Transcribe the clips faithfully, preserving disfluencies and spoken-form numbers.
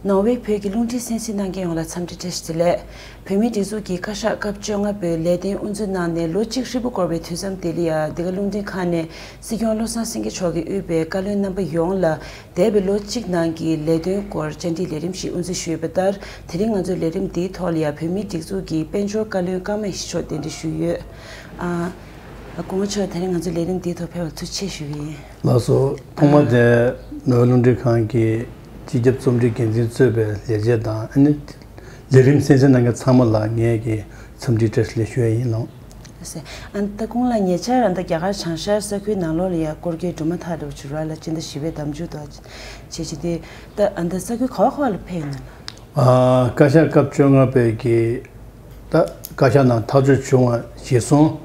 ནོར་ཝེ་བོད་ཀྱི་རླུང་འཕྲིན་གསན་གཟིགས་གནང་མཁན་ཡོངས་ལ་འཚམས་འདྲི་བཀྲ་ཤིས་བདེ་ལེགས། བོད་མིའི་སྒྲིག་འཛུགས་ཀྱིས་བཀའ་ཤག་སྐབས་བཅོ་ལྔ་པའི་ལས་དོན་དབུ་འཛུགས་གནང་ནས་ལོ་གཅིག་ཧྲིལ་པོ་འགོར་བའི་དུས་མཚམས་དེ་ལ་ཡང་འདི་ག་རླུང་འཕྲིན་ཁང་ནས་སྲིད་སྐྱོང་བློ་བཟང་སེང་གེ་མཆོག་གིས་དབུས་པའི་བཀའ་བློན་རྣམ་པ་ཡོངས་ལ་འདས་པའི་ལོ་གཅིག་ནང་གི་ལས་དོན་སྐོར་བཅར་འདྲིའི་ལས་རིམ་ཞིག་དབུ་འཛུགས་ཞུས་ཡོད་པ་ལྟར། དེ་རིང་ང་ཚོའི་ལས་རིམ་འདིའི་ཐོག་ལ་ཡང་བོད་མིའི་སྒྲིག་འཛུགས་ཀྱི་དཔལ་འབྱོར་བཀའ་བློན་ཀརྨ་ཡེ་ཤེས་མཆོག་གདན་འདྲེན་ཞུས་ཡོད། ཨ། སྐུ་ངོ་མཆོག་དེ་རིང་ང་ཚོའི་ལས་རིམ་འདིའི་ཐོག་ཕེབས་པར་ཐུགས་རྗེ་ཆེ་ཞུ་གི་ཡིན། ལགས་སོ། ཐོག་མ་དེ་ནོར་ཝེ་རླུང་འཕྲིན་ཁང་གི་སྤྱི་ཁྱབ་རྩོམ་སྒྲིག་འགན་འཛིན་གཙོས་པའི་ལས་བྱེད་དང་ཨ་ནི་ལས་རིམ་གསན་གཟིགས་གནང་མཁན་ཚང་མ་ལ་ངས་ཀྱི་འཚམས་འདྲི་བཀྲ་ཤིས་བདེ་ལེགས་ཞུ་ཡ་ཡིན་ལགས། ཨ་ནི་ད་ཁོང་ལ་ཉེ་ཆར་ཨ་ནི་ད་རྒྱ་གར་བྱང་ཤར་ས་ཁུལ་ནང་ལོགས་ལ་ཡ་སྐོར་སྐྱོད་འགྲོ་མ་ཐག་འདྲ་བོ་ཅིག་ར་ལ་སྤྱི་ཟླ་བཞི་པའི་ཟླ་མཇུག་ཏུ་བྱེད་ཀྱི་དེ། ད་ཨ་ནི་ད་ས་ཁུལ་ག་བ་ག་བ་ལ་ཕེབས་ཡོད་ན་ལགས། ཨ། བཀའ་ཤག་སྐབས་བཅོ་ལྔ་པའི་གི་ད་བཀའ་ཤག་ནང་ཐག་གཅོད་བྱུང་བ་གཞིར་བཟུང་།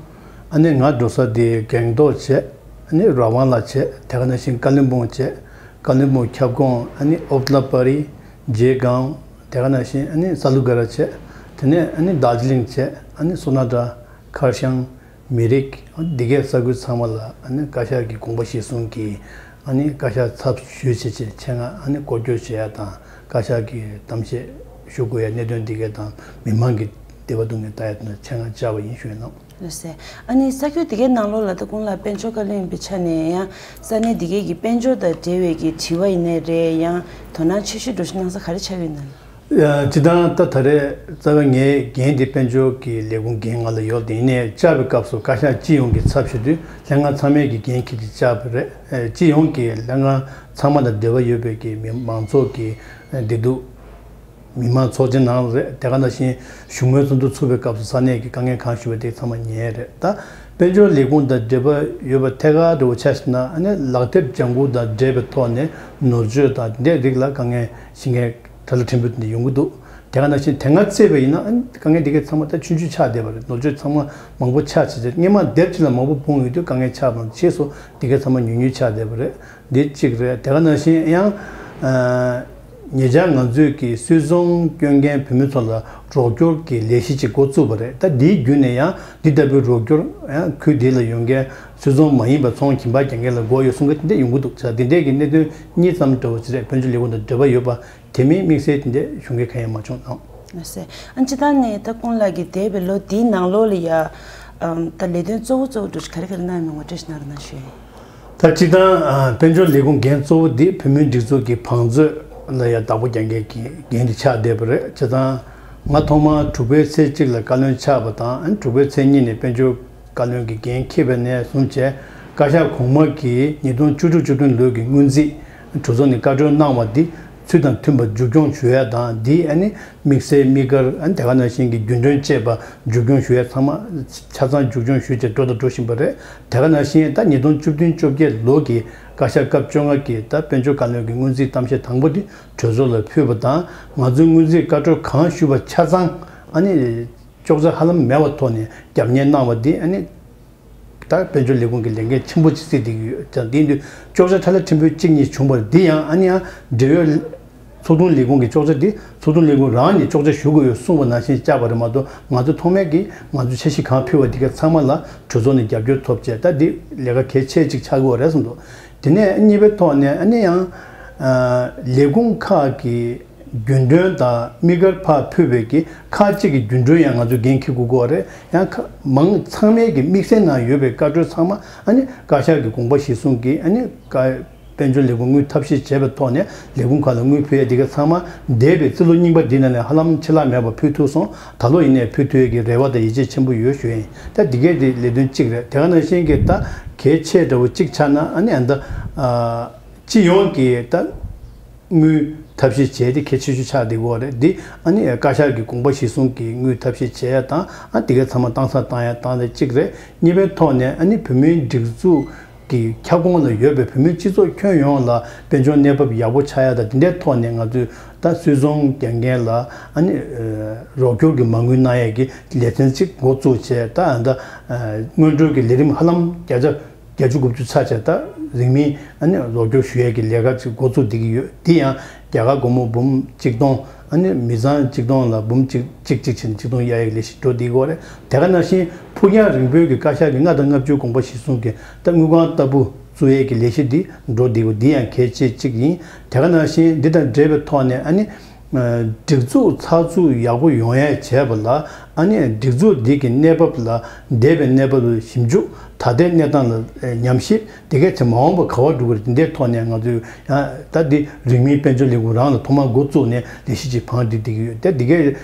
ཨ་ནི་ང་འགྲོ་ས་དེ་གྷེང་ཏོག་བྱས། ཨ་ནི་ར་ཝང་ལ་བྱས། དེ་ག་ནང་བཞིན་ཀ་ལིམ་པོང་བྱས། ཀ་ལིམ་པོང་ཁྱབ་ཁོངས་ཨ་ནི་ཨོབ་ལ་པ་རི། ཇེ་གང་། དེ་ག་ནང་བཞིན་ཨ་ནི་ས་ལུ་ག་ར་བྱས། དེ་ནས་ཨ་ནི་དར་ཇི་ལིང་བྱས། ཨ་ནི་སོ་ན་ཏྲ། ཁར་ཤང་། མི་རིགས། འདི་གའི་ས་ཁུལ་ཚང་མ་ལ་ཨ་ནི་བཀའ་ཤག་གི་དགོངས་པ་གཞིར་བཟུང་གིས་ཨ་ནི་བཀའ་ཤག་ཚབ་ཞུས་བྱས་བྱས་ཆེད་མངགས་ཨ་ནི་སྐོར་སྐྱོད་བྱེད་ཡ་དང་། བཀའ་ཤག་གི་གཏམ་བཤད་ཞུ་དགོས་ཡ་གནད་དོན་འདི་གའི་དང་མི་མང་གི་བདེ་བ་སྡུག་བསྔལ་ལྟ་ཡ་དང་ཆེད་མངགས་བཅར་བ་ཡིན་ཞུས་ནོ། ལགས་སེ། ཨ་ནི་ས་ཁུལ་འདི་གའི་ནང་ལོགས་ལ་ད་ཁོང་ལ་དཔལ་འབྱོར་བཀའ་བློན་ཡིན་པའི་ཆ་ནས་ཡང་ས་གནས་འདི་གའི་གི་དཔལ་འབྱོར་དང་འབྲེལ་བའི་གི་དྲི་བ་ཡིན་ནའི་རེད། ཡང་དོ་སྣང་ཆེ་ཤོས་འགྲོ་ཤོས་གནང་ས་ག་རེ་ཆགས་ཡོད་ན། ཡ། སྤྱིར་བཏང་ད་ད་རེས་རྩ་བའི་ངའི་འགན་དེ་དཔལ་འབྱོར་གྱི་ལས་ཁུངས་འགན་ང་ལ་ཡོད། དེ་ཡིན་ནའི་བཅར་བའི་སྐབས་སུ་བཀའ་ཤག་སྤྱི་ཡོངས་ཀྱི་ཚབ་བྱེད་དུས་ལྷན་ཁང་ཚང་མས་ཀྱི་འགན་འཁྱེར་ཏེ་བཅར་བ་རེད། ཨེ། སྤྱི་ཡོངས་ཀྱི་ལྷན་ཁང་ཚང་མ་དང་འབྲེལ་བ་ཡོད་པའི་གི་མི་མང་ཚོགས་ཀྱི་བདེ་སྡུག་མི་མང་ཚོགས་ཆེན་ནང་རེད། དེ་ག་ནང་བཞིན་བཞུགས་མོལ་ཚོགས་འདུ་ཚུགས་པའི་སྐབས་སུ་ས་གནས་ཀྱི་དཀའ་ངལ་གང་ཞུ་བ་དེ་ཚང་མ་ཉན་རེད། ད་དཔལ་འབྱོར་ལས་ཁུངས་དང་འབྲེལ་བ་ཡོད་པ་ཐད་ཀར་འདྲ་བོ་ཆ་བཞག་ན་ཨ་ནི་ལག་དེབ་ལྗང་ཁུ་དང་འབྲེལ་བའི་ཐོག་ནས་ནོར་བཅོས་དང་དེ་འདྲའི་རིགས་ལ་དཀའ་ངལ་ཞིག་ངས་གྲ་ལ་ཕྲན་བུ་དེ་འདྲ་ཡོང་གི་འདུག་དེ་ག་ནང་བཞིན་དེ་སྔ་བརྩིས་པ་ཡིན་ན་ཨ་ནི་དཀའ་ངལ་དེ་གའི་ཚང་མ་ད་ཆུང་ཆུང་ཆགས་བསྡད་པ་རེད། ནོར་བཅོས་ཚང་མ་མང་པོ་ཆགས་བྱས་ཏེ་སྔོན་མ་དེབ་གཅིག་ལ་མང་པོ་སྤུངས་ཡོད་དུས་དཀའ་ངལ་ཆགས་པ་རྗེས་སུ་དེ་གའི་ཚང་མ་ཉུང་ཉུང་ཆགས་བསྡད་པ་རེད། འདི་གཅིག་རེད། དེ་ག་ནང་བཞིན་ཡང་ཨ་ཉེ་ཆར་ང་ཚོས་ཀྱི་སུད་ཚོང་སྐྱོན་མཁན་བོད་མི་ཚོ་ལ་རོགས་སྐྱོར་གྱི་ལས་གཞི་ཅིག་འགོ་བཙུགས་པ་རེད། ད་འདིའི་བརྒྱུད་ནས་ཡང་འདི་ལྟ་བུའི་རོགས་སྐྱོར་ཡང་ཁུལ་འདི་ལ་ཡོང་མཁན་སུད་ཚོང་མ་ཡིན་པ་ཚོང་གྱོན་པ་རྒྱག་མཁན་ལ་དགོས་ཡོད་གསུང་མཁན་དེ་འདྲ་ཡོང་གི་འདུག་ཟེར། འདི་འདྲའི་གི་གནད་དོན་གཉིས་ཙམ་འདྲ་བོ་ཅིག་རེད། དཔལ་འབྱོར་ལས་ཁུངས་དང་འབྲེལ་བ་ཡོད་པ་དེ་མིན་དམིགས་བསལ་དེ་འདྲ་ཞུ་མཁན་གང་ཡང་མ་བྱུང་ནའང་། ལགས་སེ། ཨ་སྤྱིར་བཏང་ནས་ད་ཁོང་ལགས་ཀྱིས་འདས་པའི་ལོ་འདིའི་ནང་ལོགས་ལ་ཡ། ཨམ། ད་ལས་དོན་གཙོ་བོ་གཙོ་བོ་འདྲ་བོ་ཅིག་ག་རེ་ག་རེ་གནང་ཡོད་མེད་ངོ་སྤྲོད་ཞིག་གནང་རོགས་གནང་ཞུ། ད་སྤྱིར་བཏང་ཨ་དཔལ་འབྱོར་ལས་ཁུངས་འགན་གཙོ་བོ་འདི་བོད་མིའི་སྒྲིག་འཛུགས་ཀྱི་བང་མཛོད་ལ་ཡ་བདག་པོ་རྒྱག་མཁན་གྱི་འགན་དེ་ཆགས་བསྡད་པ་རེད། བྱས་ཙང་ང་ཐོག་མར་དྲུག་པའི་ཚེས་གཅིག་ལ་བཀའ་བློན་ཆགས་པ་དང་ཨ་དྲུག་པའི་ཚེས་གཉིས་ནས་དཔལ་འབྱོར་བཀའ་བློན་གྱི་འགན་འཁྱེར་བ་ནས་བཟུང་བྱས་བཀའ་ཤག་གོང་མ་གིས་ཉིས་སྟོང་བཅུ་དྲུག་བཅུ་བདུན་ལོའི་གི་སྔོན་རྩིས་གྲོས་ཚོགས་ནས་བཀའ་འཁྲོལ་གནང་བ་འདི་ཚུལ་དང་མཐུན་པར་མཇུག་སྐྱོང་ཞུ་ཡ་དང་འདི་ཨ་ནི་དམིགས་བསལ་དམིགས་བཀར་ཨ་ནི་དེ་ག་ནང་བཞིན་གྱི་རྒྱུན་གྲོན་བཅས་པ་མཇུག་སྐྱོང་ཞུ་ཡ་ཚང་མ་ཆ་ཚང་མཇུག་སྐྱོང་ཞུས་བྱས་འགྲོ་དང་འགྲོ་བཞིན་པ་རེད། དེ་ག་ནང་བཞིན་ད་ཉིས་སྟོང་བཅུ་བདུན་བཅོ་བརྒྱད་ལོ་གི་བཀའ་ཤག་སྐབས་བཅོ་ལྔ་གི་ད་དཔལ་འབྱོར་བཀའ་བློན་གྱི་སྔོན་རྩིས་གཏམ་བཤད་དང་པོ་དེ་གྲོས་ཚོགས་ལ་ཕུལ་བ་དང་ང་ཚོའི་སྔོན་རྩིས་བཀའ་འཁྲོལ་གང་ཞུས་པ་ཆ་ཚང་ཨ་ནི་ཅོག་ཙེ་ཧ་ལམ་མེད་པའི་ཐོག་ནས་རྒྱབ་གཉེར་གནང་བ་འདི་ཨ་ནི། ད་དཔལ་འབྱོར་ལས་ཁུངས་ཀྱི་ལས་འགན་ཆེན་པོ་ཅིག་བརྩིས་བསྡད་ཀྱི་ཡོད་ཀྱང་དེ་ཡིན་དུས་ཅོག་ཙེ་ཁྲ་ལ་ཕྲན་བུ་གཅིག་གཉིས་བྱུང་བར་འདི་ཡང་ཨ་ནི་ཡང་འབྲེལ་ཡོད་ཚོགས་དྲུང་ལས་ཁུངས་ཀྱི་ཅོག་ཙེ་འདི་ཚོགས་དྲུང་ལས་ཁུངས་རང་ནས་ཅོག་ཙེ་ཞུ་དགོས་ཡོད་གསུངས་པ་ནང་བཞིན་བཅག་པ་རེད་མ་གཏོགས་ང་ཚོ་ཐོག་མའི་གི་ང་ཚོ་འཆར་གཞི་གང་ཕུལ་བ་འདི་ག་ཚང་མ་ལ་གྲོས་ཚོགས་ནས་རྒྱབ་སྐྱོར་ཐོབ་བྱས་ད་འདི་ལས་ཀ་གལ་ཆེ་གཅིག་ཆགས་ཀྱི་ཡོད་རེད་གསུངས་འདུག་དེ་ནས་གཉིས་པའི་ཐོག་ནས་ཨ་ནི་ཡང་ལས་ཁུངས་ཁག་གི་རྒྱུན་གྲོན་དང་དམིགས་བཀར་ཕར་ཕུལ་བའི་གི་ཁག་ཅིག་གི་རྒྱུན་གྲོན་ཡང་ང་ཚོས་འགན་འཁྱེར་དགོས་ཀྱི་རེད། ཡང་ཁག་མང་ཚང་མའི་གི་དམིགས་བསལ་ནང་ཡོད་པའི་བཀའ་འཁྲོལ་ཚང་མ་ཨ་ནི་བཀའ་ཤག་གི་དགོངས་པ་གཞིར་བཟུང་གིས་ཨ་ནི་བཀའ་དཔལ་འབྱོར་ལས་ཁུངས་དངུལ་ཐབས་ཤེས་བྱས་པའི་ཐོག་ནས་ལས་ཁུངས་ཁག་ལ་དངུལ་ཕུལ་ཡ་འདི་ག་ཚང་མ་འདས་པའི་རྩིས་ལོ་རྙིང་པ་འདི་ནང་ནས་ཧ་ལམ་ཆད་ལྷག་མེད་པར་ཕུལ་ཐུབ་སོང་། ད་ལོ་ཡིན་ནའི་ཕུལ་ཐུབ་ཡ་གི་རེ་བ་དང་ཡིད་ཆེས་ཆེན་པོ་ཡོད་ཞུ་ཡ་ཡིན། ད་འདི་གས་དེ་ལས་དོན་གཅིག་རེད། དེ་ག་ནང་བཞིན་གྱི་ད་གལ་ཆེ་འདྲ་བོ་གཅིག་ཆགས་ན་ཨ་ནི་ཨ་ད་སྤྱི་ཡོངས་ཀྱི་ད། དངུལ་ཐབས་ཤེས་བྱས་ཏེ་གལ་ཆེ་ཤོས་ཆགས་བསྡད་ཀྱི་ཡོད་རེད། འདི་ཨ་ནི་བཀའ་ཤག་གི་དགོངས་པ་གཞིར་བཟུང་གིས་དངུལ་ཐབས་ཤེས་བྱས་ཡ་དང་ཨ་དེ་གའི་ཚང་མ་བཏང་ས་བཏང་ཡ་བཏང་ནས་གཅིག་རེད། གཉིས་པའི་ཐོག་ནས་ཨ་ནི་བོད་མིའི་སྒྲིག་འཛུགས་ཀྱི་ཁྱབ་ཁོངས་ལ་ཡོད་པའི་བོད་མིའི་སྤྱི་ཚོགས་ཁྱོན་ཡོངས་ལ་དཔལ་འབྱོར་གནས་བབ་ཡག་པོ་ཆགས་ཡ་དང་དེ་འདྲའི་ཐོག་ནས་ང་ཚོས་ད་སུད་ཚོང་རྒྱག་མཁན་ལ་ཨ་ནི་རོགས་སྐྱོར་གྱི་མ་དངུལ་གནང་ཡ་གི་ལེ་ཚན་གཅིག་འགོ་བཙུགས་བྱས་ད་ཨ་ད་སྔོན་འགྲོ་གི་ལས་རིམ་ཧ་ལམ་བརྒྱ་ཆ། བརྒྱད་ཅུ་དགུ་བཅུ་ཚར་བྱས་ད་རིང་མིན་ཨ་ནི་རོགས་སྐྱོར་ཞུ་ཡས་ཀྱི་ལས་ཀ་ཅིག་འགོ་བཙུགས་བསྡད་ཀྱི་ཡོད། འདི་ཡང་རྒྱ་གར་སྒོར་མོ་འབུམ་གཅིག་སྟོང་ཨ་ནི་མི་ཚང་གཅིག་སྟོང་ལ་འབུམ་གཅིག་གཅིག་བྱས་ནས་གཅིག་སྟོང་གཡར་ཡས་ཀྱི་ལས་གཞི་འགྲོ་བསྡད་ཀྱི་ཡོད་རེད། དེ་ག་ནང་བཞིན་ཕུགས་རྒྱང་རིང་པོའི་གི་བཀའ་ཤག་གི་ལྔ་དང་ལྔ་བཅུའི་དགོངས་པ་གཞིར་བཟུང་གི་ད་དངུལ་ཁང་ལྟ་བུ་ བཙུགས་ཡས་ཀྱི་ལས་གཞི་འདི་འགྲོ་བསྡད་དགོས། འདི་ཡང་གལ་ཆེ་གཅིག་ཡིན། དེ་ག་ནང་བཞིན་འདི་དང་འབྲེལ་བའི་ཐོག་ནས་ཨ་ནི། སྒྲིག་འཛུགས་ཚགས་ཚུད་ཡག་པོ་ཡོང་ཡས་བྱས་པ་ལ་ཨ་ནི་སྒྲིག་འཛུགས་འདི་གི་གནས་བབ་ལ་འདས་པའི་གནས་བབ་ལ་ཞིབ་འཇུག་ད་ལྟའི་གནས་སྟངས་ལ་ཉམས་ཞིབ་དེ་གས་བྱས་མ་འོངས་པ་ག་པར་འགྲོ་གི་རེད། འདི་འདྲའི་ཐོག་ནས་ང་ཚོས་ཡང་ད་འདི་རིང་མིན་དཔལ་འབྱོར་ལས་ཁུངས་རང་ལ་ཐོག་མར་འགོ་བཙུགས་ནས་ལས་གཞི་ཅིག་བང་སྒྲིག་བསྡད་ཀྱི་ཡོད། ད་འདི་གས་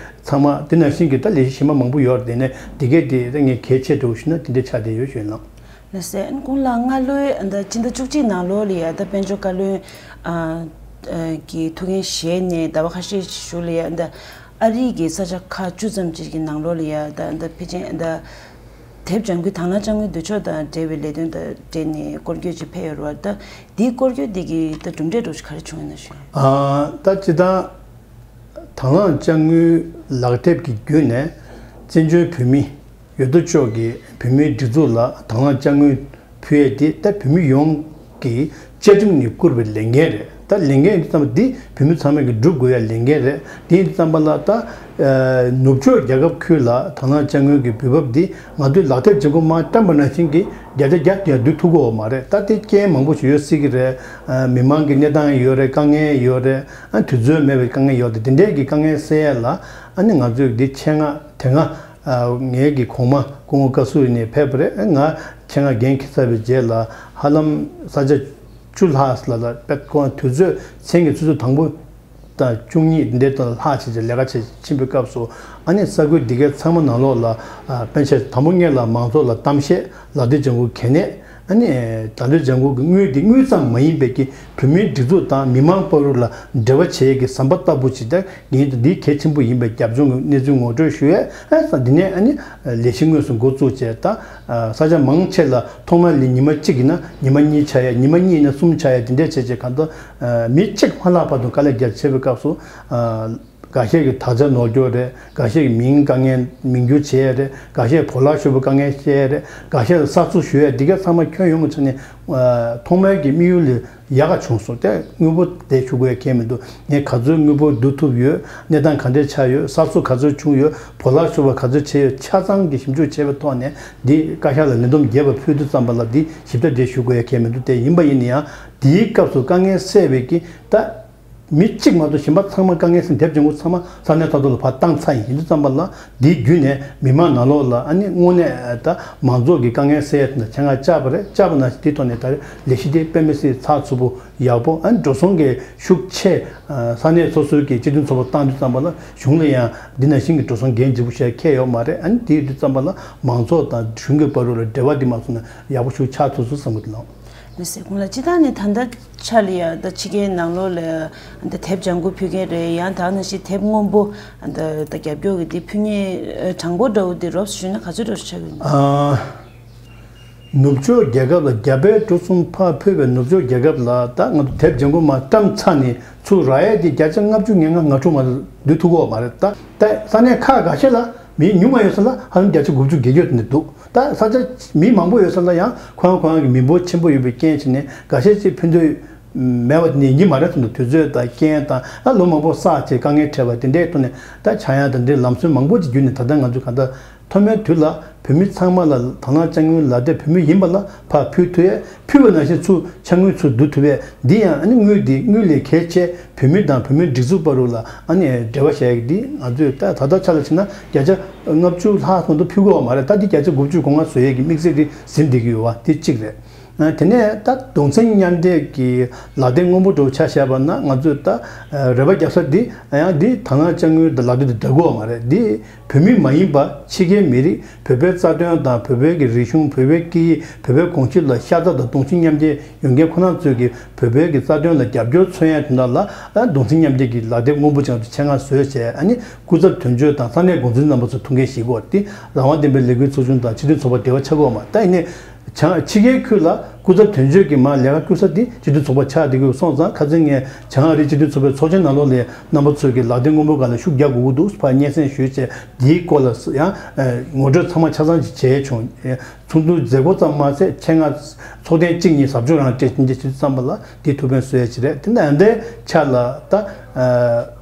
ཚང་མ་འདི་ནང་བཞིན་གྱི་ད་ལས་གཞི་གཞན་པ་མང་པོ་ཡོད་རེད། དེ་ནས་འདི་གས་དེ་ད་ངས་གལ་ཆེ་འགྲོ་ཞུ་ན་དེ་འདྲའི་ཆགས་བསྡད་ཡོད་ཞུ་ཡིན་ལགས། ལགས་སེ། ཨན་གོང་ལ་སྔ་ལོའི་ཨ་ད་ཕྱི་ཟླ་བཅུ་གཅིག་ནང་ལོགས་ལ་ཡ་ད་དཔལ་འབྱོར་བཀའ་བློན་ཨ་ཨ་གི་ཐུགས་འགན་བཞེས་ནས་ཟླ་བ་ཁ་ཤས་ཤིག་གཞུག་ལ་ཡ་ད་ཨ་རི་གི་ས་ཆ་ཁག་བཅུ་ཙམ་ཅིག་གི་ནང་ལོགས་ལ་ཡ་ད་ད་ཕལ་ཆེར་ད་དེབ་ལྗང་ཁུའི་དང་བླངས་དཔྱ་དངུལ་བསྡུ་ཕྱོགས་དང་འབྲེལ་བའི་ལས་དོན་དང་འབྲེལ་ནས་སྐོར་སྐྱོད་ཅིག་ཕེབས་ཡོད་རེད་བ། ད་དེའི་སྐོར་སྐྱོད་དེ་གི་ད་གྲུབ་འབྲས་འདྲ་བོ་ཞིག་ག་རེ་བྱུང་ཡོད་ན་ཞུ། ཨ་ད་སྤྱིར་བཏང་དང་བླངས་དཔྱ་དངུལ་ལག་དེབ་ཀྱི་བརྒྱུད་ནས་བཙན་བྱོལ་བོད་མི་ཡོད་དོ་ཅོག་གི་བོད་མིའི་སྒྲིག་འཛུགས་ལ་དང་བླངས་དཔྱ་དངུལ་ཕུལ་ཡས་དེ་ད་བོད་མི་ཡོངས་ཀྱི་བཅའ་ཁྲིམས་ནས་བསྐུར་བའི་ལས་འགན་རེད། ད་ལས་འགན་འདི་ཙམ་པ་འདི་བོད་མི་ཚང་མས་ཀྱི་སྒྲུབ་དགོས་ཡ་ལས་འགན་རེད། དེ་ཡིན་དུས་ཙམ་པ་ལ་ད་ནུབ་ཕྱོགས་རྒྱལ་ཁབ་ཁུལ་ལ་དང་བླངས་དཔྱ་དངུལ་གྱི་འབུལ་འབབ་འདི་ང་ཚོས་ལག་དེབ་ལྗང་ཁུ་མར་བཀྲམ་པ་ནང་བཞིན་གྱི་བརྒྱ་ཆ་བརྒྱ་དེ་ཡང་བསྡུ་ཐུབ་ཀྱི་ཡོད་མ་རེད། ད་དེ་རྐྱེན་མང་པོ་ཞིག་ཡོད་སྲིད་ཀྱི་རེད། མི་མང་གི་གནས་སྟངས་ཡོད་རེད། དཀའ་ངལ་ཡོད་རེད། དུས་ཚོད་མེད་པའི་དཀའ་ངལ་ཡོད་དེ་དེ་འདྲས་ཀྱི་དཀའ་ངལ་སེལ་ཡས་ལ་ཨ་ནི་ང་ཚོས་འདི་ཆེད་མངགས་དེ་སྔ་ངའི་གི་གོང་མ་སྐུ་ངོ་བཀའ་ཟུར་ནས་ཕེབས་པ་རེད། ང་ཆེད་མངགས་འགན་འཁྱེར་ཚར་བའི་རྗེས་ལ་ཧ་ལམ་ས་ཆ་བཅུ་ལྷག་ལ་ལ་དཔེ་ཁོང་དུས་ཚོད་མཚན་གྱི་ཆུ་ཚོད་དང་པོ་དང་བཅུ་གཉིས་འདི་དང་ལྷག་བྱས་ཀྱི་ལས་ཀ་བྱེད་ཕྱིན་པའི་སྐབས་སུ་ཨ་ནི་ས་ཁུལ་འདི་གའི་ཚང་མ་ནང་ལོགས་ལ་ཨ་པན་ཆེ་དང་པོ་སྔོན་ལ་མང་ཚོགས་ལ་གཏམ་བཤད་ལག་དེབ་ལྗང་ཁུ་གལ་གནད། ཨ་ནི་ད་ལོའི་ལྗང་ཁུ་གི་དངུལ་འདི་དངུལ་ཙམ་མ་ཡིན་པའི་གི་བོད་མིའི་སྒྲིག་འཛུགས་དང་མི་མང་བར་དུ་ལ་འབྲེལ་བ་བྱེད་ཡས་ཀྱི་ཟམ་པ་ལྟ་བུ་ཅིག་ད་ངེས་འདི་གལ་ཆེན་པོ་ཡིན་པའི་རྒྱབ་ལྗོངས་ཀྱི་གནས་ཚུལ་ངོ་སྤྲོད་ཞུ་ཡས། ཨ་ས་འདི་ནས་ཨ་ནི་ལས་གཞི་དངོས་སུ་འགོ་བཙུགས་བྱས་ད་ས་ཆ་མང་ཆེ་ལ་ཐོག་མར་ལ་ཉི་མ་གཅིག་ཡིན་ན་ཉི་མ་གཉིས་ཆགས་ཡས། ཉི་མ་གཉིས་ཡིན་ན་གསུམ་ཆགས་ཡས། འདི་འདྲས་བྱས་བྱས་གང་ལྟར་མི་གཅིག་མ་ལྷག་བར་དུ་དཀའ་ལས་རྒྱག་བྱེད་པའི་སྐབས་སུ། འགའ་ཤས་ཀྱི་དག་ཆ་ནོར་འཁྱོལ་རེད། འགའ་ཤས་ཀྱི་མིང་དཀའ་ངལ་མིང་བསྒྱུར་བྱེད་ཡས་རེད། འགའ་ཤས་བོར་བརླག་ཤོར་བའི་དཀའ་ངལ་བཤད་ཡས་རེད། འགའ་ཤས་ལ་གསར་བཙུགས་ཞུ་ཡས་འདི་ག་ཚང་མ་ཁྱོན་ཡོངས་ཀྱི་ཆ་ནས་ཐོག་མའི་གི་དམིགས་ཡུལ་ལས་ཡག་ག་བྱུང་སོང་། དེ་དངུལ་འབོར་དེ་ཞུ་དགོས་ཡ་གང་ཡང་མི་འདུག་ངས་ག་ཚོད་དངུལ་འབོར་བསྡུ་ཐུབ་ཡོད། གནས་སྟངས་ག་འདྲས་ཆགས་ཡོད། གསར་བཙུགས་ག་ཚོད་བྱུང་ཡོད། བོར་བརླག་ཤོར་བ་ག་ཚོད་བྱས་ཡོད། ཆ་ཚང་གི་ཞིབ་འཇུག་བྱས་པའི་ཐོག་ནས་འདི་བཀའ་ཤག་ལ་ལས་བསྡོམས་རྒྱས་པ་ཕུལ་དུས་ཙམ་པ་ལ་འདི་ཞིབ་ཕྲ་དེ་ཞུ་དགོས་ཡ་གང་ཡང་མི་འདུག་དེ་ཡིན་པ་ཡིན་ན་ཡང་དེའི་སྐབས་སུ་དཀའ་ངལ་སེལ་བའི་གི་ད། མི་གཅིག་མ་གཏོགས་གཞན་པ་ཚང་མ་དཀའ་ངལ་སེལ། དེབ་ལྗང་ཁུ་ཚང་མ་ས་གནས་ས་ཐོག་ལ་ཕར་བཏང་ཚར་ཡིན། ཡིན་དུས་ཙམ་པ་ལ་འདིའི་བརྒྱུད་ནས་མི་མང་ནང་ལོགས་ལ་ཨ་ནི་དངོས་གནས་ད་མང་ཚོགས་ཀྱི་དཀའ་ངལ་སེལ་ཡ་དེ་འདྲ་ཆེད་མངགས་བཅར་བ་རེད། བཅར་བ་ནང་བཞིན་དེའི་ཐོག་ནས་ད་རེས་ལས་གཞི་དེ་དཔེ་མི་སྲིད་ཚགས་ཚུད་པོ་ཡག་པོ། ཨ་ནི་འགྲོ་སོང་གི་ཤུགས་ཆེ་ས་གནས་སོ་སོའི་གི་སྤྱི་མཐུན་ཚོགས་པ་བཏང་དུས་ཙམ་པ་ལ་གཞུང་ལ་ཡང་འདི་ནང་བཞིན་གྱི་འགྲོ་སོང་འགན་ལྗིད་པོ་ཞིག་འཁྱེར་ཡོད་མ་རེད། ཨ་ནི་དེ་ཡིན་དུས་ཙམ་པ་ལ་མང་ཚོགས་དང་གཞུང་གི་བར་དུ་ལ་འབྲེལ་བ་འདི་མ་སོང་ན་ཡག་པོ་ཞིག་ཆགས་ཐུབ་སོང་བསམ་གི་འདུག་ལགས། ལགས་སེ། ཁོང་ལ་སྤྱི་བཏང་ནས་ད་ལྟ་ཆ་ལ་ཡ་ད་ཕྱི་རྒྱལ་ནང་ལོགས་ལ་ད་དེབ་ལྗང་ཁུ་ཕུལ་མཁན་རེད། ཡང་ད་ནང་བཞིན་དེབ་སྔོན་པོ་ད་ད་རྒྱབ་སྐྱོར་གྱི་དེ་ཕུལ་མཁན་གྲངས་འབོར་འདྲ་བོ་དེ་རོབ་ཞུས་ན་ག་ཚོད་འདྲ་བོ་ཆགས་ཀྱི་ཡོད། ཨ། ནུབ་ཕྱོགས་རྒྱལ་ཁབ་ལ་རྒྱ་བལ་འབྲུག་གསུམ་ཕར་ཕུད་པའི་ནུབ་ཕྱོགས་རྒྱལ་ཁབ་ལ་ད་ང་ཚོ་དེབ་ལྗང་ཁུ་མར་བཀྲམ་ཚར་ནས་ཚུར་རག་ཡས་དེ་བརྒྱ་ཆ་ལྔ་བཅུ་ང་ལྔ་ང་དྲུག་མ་གཏོགས་བསྡུ་ཐུབ་ཀྱི་ཡོད་མ་རེད། ད་ད་ས་གནས་ཁག་འགའ་ཤས་ལ་མི་ཉུང་བ་ཡོད་ས་ལ་ཧ་ལམ་བརྒྱ་ཆ་དགུ་བཅུ་བརྒལ་ཡོད་དེ་འདྲ་འདུག་ད་ས་ཆ་མི་མང་པོ་ཡོད་ས་ལ་ཡང་ཁོ་རང་ཁོ་རང་གི་མི་འབོར་ཆེན་པོ་ཡོད་པའི་རྐྱེན་བྱས་ནས་འགའ་ཤས་ཅིག་ཕན་ཐོགས་མེད་པ་དེ་ནས་ཡིན་མ་རེད་ཟེར་འདུག་དུས་ཚོད་དང་རྐྱེན་དང་ཨ་ལོ་མང་པོ་བསགས་བྱས་དཀའ་ངལ་འཕྲད་པ་དེ་འདྲའི་ཐོག་ནས་ད་ཆག་ཡང་དང་འདྲའི་ལམ་སྲོལ་མང་པོ་ཅིག་བརྒྱུད་ནས་ད་ལྟ་ང་ཚོས་གང་ལྟར་ཐོག་མའི་དུས་ལ་བོད་མི་ཚང་མ་ལ་དང་བླངས་དཔྱ་དངུལ་ལག་དེབ་བོད་མི་ཡིན་པ་ལ་ཕར་ཕུལ་ཐུབ་ཡས། ཕུལ་བ་ནང་བཞིན་ཚུར་ཕྱག་དངུལ་ཚུར་བསྡུ་ཐུབ་པས། འདི་ཡང་ཨ་ནི་དངུལ་འདི་དངུལ་ལས་གལ་ཆེ་བོད་མི་དང་བོད་མིའི་སྒྲིག་འཛུགས་བར་དུ་ལ་ཨ་ནི་འབྲེལ་བ་བྱ་ཡག་འདི་ང་ཚོས་ད་ད་ལྟ་ཆ་ལ་ཕྱིན་ན་བརྒྱ་ཆ་ལྔ་བཅུ་ལྷག་ཙམ་དུ་ཕུལ་དགོས་པ་མ་རེད། ད་འདི་བརྒྱ་ཆ་དགུ་བཅུ་གོ་ལྔ་བཟོ་ཡས་ཀྱི་དམིགས་བསལ་འདི་ཟིན་བསྡད་ཀྱི་ཡོད་པ་འདི་གཅིག་རེད། ཨ་དེ་ནས་ད་གདུང་སེམས་མཉམ་སྐྱེད་ཀྱི་ལག་དེབ་སྔོན་པོ་འདྲ་བོ་ཆ་བཞག་པ་ན་ང་ཚོས་ད་རེ་བ་རྒྱག་ས་འདི་ཡང་འདི་དང་བླངས་དཔྱ་དངུལ་དང་ལག་དེབ་དེ་འདྲ་དགོས་པ་མ་རེད། འདི་བོད་མི་མ་ཡིན་པ་ཕྱི་རྒྱལ་མི་རིགས་བོད་པའི་རྩ་དོན་དང་བོད་པའི་གི་རིག་གཞུང་བོད་པའི་སྐད་ཡིག་བོད་པའི་གོམས་གཤིས་ལ་ཤ་ཚ་དང་གདུང་སེམས་མཉམ་སྐྱེད་ཡོད་མཁན་ཁོ་རང་ཚོས་ཀྱི་བོད་པའི་གི་རྩ་དོན་ལ་རྒྱབ་སྐྱོར་མཚོན་ཡ་དེ་འདྲ་ལ་ཨ་གདུང་སེམས་མཉམ་སྐྱེད་ཀྱི་ལག་དེབ་སྔོན་པོ་ཅིག་ང་ཚོས་ཆེད་མངགས་བཟོས་བྱས། ཨ་ནི་སྐུ་ཚབ་དོན་གཅོད་དང་ས་གནས་འགོ་འཛིན་རྣམ་པ་ཚོ་ཐུགས་འགན་བཞེས་དགོས། དེ་རང་དབང་ལྡན་པའི་ལས་འགུལ་ཚོགས་ཆུང་དང་སྤྱི་མཐུན་ཚོགས་པ་འབྲེལ་བ་ཆགས་དགོས་མ་ད་ཡིན་ནའི་བྱང་ཕྱི་རྒྱལ་ཁུལ་ལ་སྐུ་ཚབ་དོན་གཅོད་ཀྱི་མར་ལས་ཀ་བསྐུལ་ས་དེ་སྤྱི་མཐུན་ཚོགས་པ་ཆགས་བསྡད་ཀྱི་ཡོད་སོང་ཙང་ཁ་སང་ངས་བྱང་ཨ་རིའི་སྤྱི་མཐུན་ཚོགས་པའི་ཚོགས་ཆེན་ནང་ལོགས་ལ་རྣམ་པ་ཚོས་ཀྱི་ལག་དེབ་སྔོན་པོ་སྒང་ལ་ཤུགས་རྒྱག་དགོས་ཀྱི་འདུག་ཕར་སྙན་སེང་ཞུས་བྱས་དེའི་སྐོར་ལ་ཡང་ངོ་སྤྲོད་ཚང་མ་ཆ་ཚང་ཞིག་བྱས་བྱུང་། ཚོགས་འདུ་མཛད་སྒོ་ཙམ་མ་ཟད་ཆེད་མངགས་ཚོགས་ཐེངས་གཅིག་གཉིས་ཟབ་སྦྱོང་རང་སྤྲད་ཅིང་འདི་བྱེད་དུས་ཙམ་པ་ལ་འདི་ཐུགས་ཕན་གསོས་ཡ་ཅིག་རེད། དེ་འདྲ་འདའི་ཆ་ལ་ད་ཨ་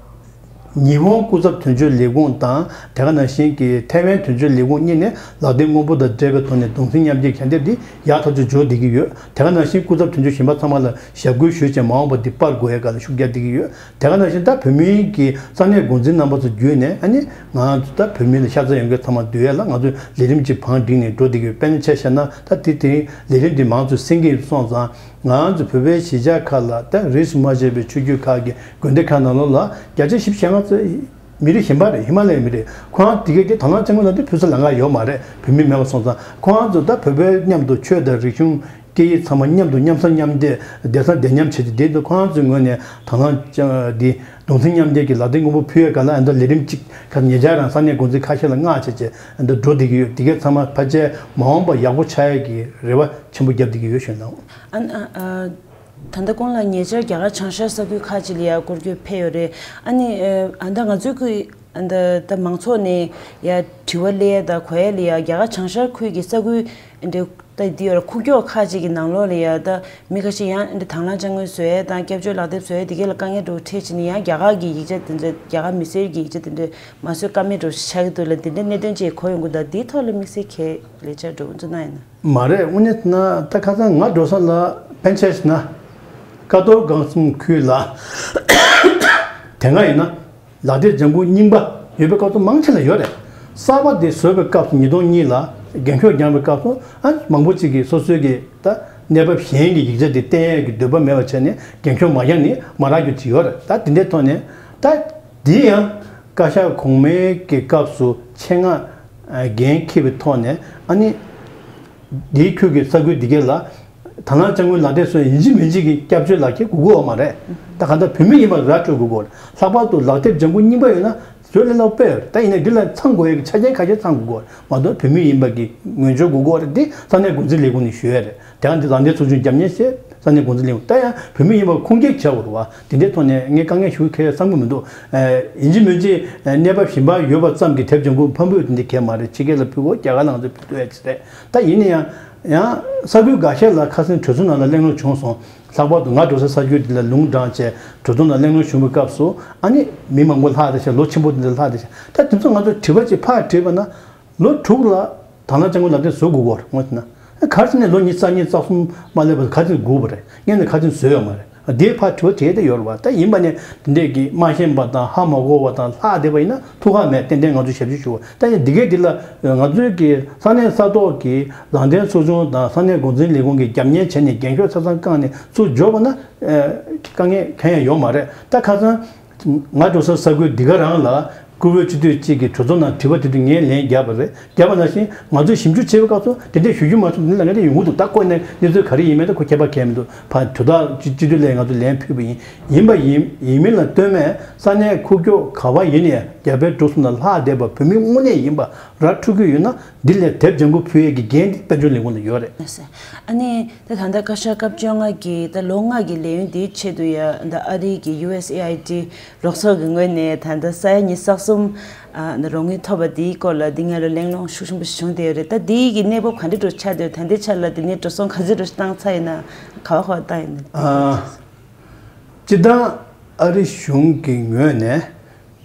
ཉི་ཧོང་སྐུ་ཚབ་དོན་གཅོད་ལས་ཁུངས་དང་དེ་ག་ནང་བཞིན་གྱི་ཐའེ་ཝན་དོན་གཅོད་ལས་ཁུངས་གཉིས་ནས་ལག་དེབ་སྔོན་པོ་དང་འབྲེལ་བའི་ཐོག་ནས་གདུང་སེམས་མཉམ་སྐྱེད་གྱ་འདེབས་འདི་ཡག་ཐག་ཆོད་འཇོག་བསྡད་ཀྱི་ཡོད། དེ་ག་ནང་བཞིན་སྐུ་ཚབ་དོན་གཅོད་གཞན་པ་ཚང་མ་ལ་ཞབས་སྐུལ་ཞུས་བྱས་མ་འོངས་པ་འདི་སྤར་དགོས་ཡས་སྒང་ལ་ཤུགས་རྒྱག་བསྡད་ཀྱི་ཡོད། དེ་ག་ནང་བཞིན་ད་བོད་མིའི་གི་ས་གནས་འགོ་འཛིན་རྣམ་པ་ཚོ་བརྒྱུད་ནས་ཨ་ནི་ང་ཚོ་ད་བོད་མི་ལ་ཤ་ཚ་ཡོང་མཁན་ཚང་མ་བསྡུ་ཡས་ལ་ང་ཚོས་ལས་རིམ་ཅིག་བང་བསྒྲིགས་ནས་འགྲོ་བསྡད་ཀྱི་ཡོད། དཔེར་ན་ཆ་བཞག་ན་ད་དེ་དེ་ལས་རིམ་འདི་མང་ཚོས་གསན་གྱི་ཡོད་སོང་ཙང་། ང་ཚོ་བོད་པའི་གཞིས་ཆགས་ཁག་ལ་ད་རིས་སུ་མ་ཆད་པའི་ཆོས་བརྒྱུད་ཁག་གི་དགོན་སྡེ་ཁག་ནང་ལོགས་ལ་བརྒྱ་ཆ་བཞི་བཅུ་ཞེ་ལྔ་ཚོ་མི་རིགས་གཞན་པ་རེད། ཧི་མ་ལ་ཡའི་མི་རིགས། ཁོ་རང་དེ་གའི་དེ་དང་བླངས་ཅན་ཀུན་ལ་དེ་ཕུལ་ས་ལམ་ཁ་ཡོད་མ་རེད། བོད་མི་མེད་པ་སོང་ཙང་། ཁོ་རང་ཚོ་ད་བོད་པའི་མཉམ་དུ་ཆོས་དང་རིག་གཞུང་སྐད་ཡིག་ཚང་མ་མཉམ་དུ་མཉམ་ཟ་མཉམ་བསྡད་བསྡད་ས་བསྡད་མཉམ་བྱེད་ཀྱི་དེ་འདུག་ཁོ་རང་ཚོའི་ངོས་ནས་དང་བླངས་ཅན་འདི་གདུང་སེམས་མཉམ་སྐྱེད་ཀྱི་ལག་དེབ་སྔོན་པོ་ཕུལ་ཡས་སྒང་ལ་ཨ་ནི་ད་ལས་རིམ་གཅིག་ཁ་ཉེ་ཆར་རང་ས་གནས་འགོ་འཛིན་ཁ་ཤས་ལ་མངགས་བྱས་བྱས་ཨ་ནི་འགྲོ་བསྡད་ཀྱི་ཡོད། དེ་གའི་ཚང་མ་ཕལ་ཆེར་མ་འོངས་པ་ཡག་པོ་ཆགས་ཡས་ཀྱི་རེ་བ་ཆེན་པོ་བརྒྱབ་བསྡད་ཀྱི་ཡོད་ཞུ་ན། ཨ་ཨ། ད་ལྟ་གོང་ལ་ཉེ་ཆར་རྒྱ་གར་བྱང་ཤར་ས་ཁུལ་ཁག་ཅིག་ལ་ཡང་སྐོར་སྐྱོད་ཕེབས་ཡོད་རེད། ཨ་ནི་ཨ་ད་ང་ཚོའི་ཁུལ་ཨ་ད་ད་མང་ཚོགས་ནས་ཡང་དྲི་བ་སླེབས་ཡ་ད་གོ་ཡ་ལ་ཡང་རྒྱ་གར་བྱང་ཤར་ཁུལ་གྱི་ས་ཁུལ་འདི་ད་འདི་ཡོད་ར་ཁུག་ཀྱོག་ཁག་ཅིག་གི་ནང་ལོགས་ལ་ཡང་ད་མི་ཁ་ཤས་ཡང་འདི་དང་བླངས་དཔྱ་དངུལ་བཟོ་ཡ་དང་སྐྱབས་བཅོལ་ལག་དེབ་བཟོ་ཡ་འདི་གས་ལ་དཀའ་ངལ་འདྲ་བོ་འཕྲད་བྱས་ནས་ཡང་རྒྱ་གར་གྱི་ཡིག་ཆ་དེ་འདྲ་རྒྱ་གར་མི་སེར་གྱི་ཡིག་ཆ་དེ་འདྲ་མ་བཟོས་ཀ་མེད་འདྲ་བོ་ཞིག་ཆགས་ཀྱི་འདུག་ལ། འདི་འདྲ་གནད་དོན་ཅིག་གོ་ཡོང་གི་འདུག་འདིའི་ཐོག་ལ་དམིགས་བསལ་གྱི་ལས་འཆར་འདྲ་བོ་ཚོ་གནང་ཡོད་ན། མ་རེད། དངོས་གནས་ན་ད་ཁ་སང་ང་འགྲོ་ས་ལ་ཕན་ཆད་ན་ཀ་ཏོར་སྒང་གསུམ་ཁུལ་ལ་དེ་སྔ་ཡིན་ན་ལག་དེབ་ལྗང་ཁུ་རྙིང་པ་ཡོད་པའི་སྐབས་སུ་མང་ཆེ་ལ་ཡོད་རེད། གསར་པ་དེ་བཟོས་པའི་སྐབས་སུ་ཉིས་སྟོང་གཉིས་ལ་འགན་ཁུར་བརྒྱངས་པའི་སྐབས་སུ་ཨ་མང་པོ་ཅིག་གིས་སོ་སོའི་གི་ད་གནས་བབ་གཞན་གྱི་ཡིག་ཆ་དེ་བསྟན་ཡས་ཀྱི་འདོད་པ་མེད་པ་བྱས་ནས་འགན་ཁུར་མ་བརྒྱངས་ནས་མ་རག་རྒྱུ་ཅིག་ཡོད་རེད། ད་དེ་འདྲའི་ཐོག་ནས་ད་དེ་ཡང་བཀའ་ཤག་གོང་མའི་གི་སྐབས་སུ་ཆེད་མངགས་འགན་འཁྱེར་བའི་ཐོག་ནས་ཨ་ནི། དེའི་ཁུལ་གྱི་ས་ཁུལ་འདི་གས་ལ་དང་བླངས་དཔྱ་དངུལ་ལག་དེབ་སོགས་ཡིན་གཅིག་མིན་གཅིག་གི་སྐྱབས་བཅོལ་ལག་ཁྱེར་དགོས་ཀྱི་ཡོད་མ་རེད། ད་གང་ལྟར་བོད་མི་ཡིན་པ་ར་སྤྲོད་དགོས་ཀྱི་ཡོད་རེད། ལྷག་པར་དུ་ལག་དེབ་ལྗང་ཁུ་རྙིང་པ་ཡོད་ན་བཟོས་ལས་སླ་པོ་དཔེ་ཡོད་རེད། ད་ཡིན་ནའི་འདི་ལ་ཚང་དགོས་ཡག་གི་ཆ་རྐྱེན་ཁ་ཤས་ཚང་དགོས་ཀྱི་ཡོད་རེད་མ་གཏོགས་བོད་མི་ཡིན་པ་གི་ངོས་འབྱོར་དགོས་ཀྱི་ཡོད་རེད། འདི་ས་གནས་འགོ་འཛིན་ལས་ཁུངས་ནས་ཞུ་ཡ་རེད། དེ་ཡང་འདི་རང་བདེན་ཚོགས་ཆུང་རྒྱབ་གཉེར་བྱས་ས་གནས་འགོ་འཛིན་ལས་ཁུངས་ད་ཡང་བོད་མི་ཡིན་པ་ཁུངས་སྐྱེལ་བྱ་དགོས་རེད་བ། དེ་འདྲའི་ཐོག་ནས་ངས་དཀའ་ངལ་ཞུ་གི་ཡོད་བསམ་གྱི་མི་འདུག་ཡིན་གཅིག་མིན་གཅིག་གནས་བབ་གཞན་པ་ཡོད་པ་ཙམ་གྱིས་དེབ་ལྗང་ཁུ་ཕར་འབུལ་དེ་འདྲ་གས་མ་རེད། ཕྱི་རྒྱལ་ལ་ཕུལ་དགོས། རྒྱ་གར་ནང་ཚོ་ཕུལ་ཐུབ་ཡ་ཅིག་རེད། ད་ཡིན་ན་ཡང་ཡང་ས་ཁུལ་འགའ་ཤས་ལ་ཁ་སང་གྲོས་ཚོགས་ནང་ལ་གླེང་སློང་བྱུང་སོང་། ལྷག་པར་དུ་ང་འགྲོ་ས་ས་ཁུལ་འདི་ལ་ལུང་དྲངས་བྱས་གྲོས་ཚོགས་ནང་གླེང་སློང་བྱུང་བའི་སྐབས་སུ་ཨ་ནི་མི་མང་པོ་ལྷག་བསྡད་ཤག་ལོ་ཆེན་པོ་འདི་འདྲ་ལྷག་བསྡད་ཤག་ད་དེ་ཚོ་ང་ཚོ་དྲི་བ་ཅིག་ཕར་དྲིས་པ་ན། ལོ་དྲུག་ལ་དང་བླངས་དཔྱ་དངུལ་ལག་དེབ་བཟོ་དགོས་ཀྱི་ཡོད་རེད། དངོས་བྱས་ན་ག་རེ་བྱས་ནས་ལོ་ཉི་ཤུ་རྩ་གཉིས་རྩ་གསུམ་མ་སླེབས་བར་ག་ཚོད་སྒུག་པ་རེད། སྔོན་ནས་ག་ཚོད་བཟོས་ཡོད་མ་རེད། དེའི་ཕར་དྲི་བ་དྲིས་ཏེ་ཡོད་རེད་བ། ད་ཡིན་པ་ནས་དེ་འདྲས་ཀྱི་མ་ཤེས་པ་དང་ཧ་མ་གོ་བ་དང་ལྷག་བསྡད་པ་ཡིན་ན་ཐུགས་ཁག་མེད། ཏན་ཏན་ང་ཚོས་ཞབས་ཞུ་ཞུ་བ། ད་ཡིན་འདི་གའི་འདི་ལ་ང་ཚོའི་གི་ས་གནས་ས་ཐོག་གི་རང་བདེན་ཚོགས་ཆུང་དང་ས་གནས་འགོ་འཛིན་ལས་ཁུངས་ཀྱིས་རྒྱབ་གཉེར་བྱས་ནས་འགན་ཤོག་ཆ་ཚང་བཀང་ནས་ཚུར་འབྱོར་བ་ན་དཀའ་ངལ་གང་ཡང་ཡོད་མ་རེད། ད་ཁ་སང་ང་འགྲོ་ས་ས་ཁུལ་འདི་ག་རང་ལ་བཀུར་འོས་སྤྱི་འཐུས་གཅིག་གིས་གྲོས་ཚོགས་ནང་དྲི་བ་དེ་དུས་ངས་ལན་བརྒྱབ་པ་རེད། བརྒྱབ་པ་ནང་བཞིན་ང་ཚོས་ཞིབ་འཇུག་བྱེད་པའི་སྐབས་སུ་དེ་འདྲའི་ཞུ་རྒྱུ་མ་བྱུང་། དེ་ལ་ང་འདྲ་ཡོང་གི་འདུག་ད་ཁོ་ནས་གནས་ཚུལ་ག་རེ་ཡིན་མིན་ད་ཁོ་ཁྱད་པར་གང་ཡང་མི་འདུག་ཕར་དོ་བདག་སྤྱི་སྤྱི་འཐུས་ལ་ང་ཚོས་ལན་ཕུལ་བ་ཡིན། ཡིན་པ་ཡིན་ཡིན་མིན་ལ་ལྟོས་མེད་ས་གནས་ཁུག་ཀྱོག་ག་བ་ཡིན་ནའི་རྒྱ་བལ་འབྲུག་གསུམ་ལ་ལྷག་བསྡད་པ་བོད་མི་དངོས་གནས་ཡིན་པ་ར་འཕྲོད་ཀྱི་ཡོད་ན་འདི་ལས་དེབ་ལྗང་ཁུ་ཕུལ་ཡས་ཀྱི་འགན་དེ་དཔལ་འབྱོར་ལས་ཁུངས་ལ་ཡོད་རེད། ཨ་ནི། ད་ད་ལྟ་བཀའ་ཤག་སྐབས་བཅོ་ལྔ་གི་ད་ལོ་ལྔ་གི་ལས་ཡུན་དེའི་ཆེད་དུ་ཡ་ད་ཨ་རི་གི་ཡུ་ཨེས་ཨེ་ཨའི་ཌི་རོགས་ཚོགས་ཀྱི་ངོས་ནས་ད་ལྟ་ས་ཡ་ཉི་ཤུ་རྩ་གསུམ་ཨ་ད་རོགས་དངུལ་ཐོབ་པ་དེའི་སྐོར་ལ་འདི་སྔོན་ལ་གླེང་སློང་ཤུགས་ཆེན་པོ་ཞིག་བྱུང་བསྡད་ཡོད་རེད། ད་དེའི་གི་གནས་བབ་ག་འདྲ་འདྲ་ཆགས་བསྡད་ཡོད། ད་ལྟའི་ཆ་ལ་དེ་ནས་འགྲོ་སོང་ག་ཚོད་འདྲ་བཏང་ཚར་ཡོད་ན་ག་བ་ག་བ་བཏང་ཡོད་ན། ཨ་སྤྱིར་བཏང་ཨ་རི་གཞུང་གི་ངོས་ནས།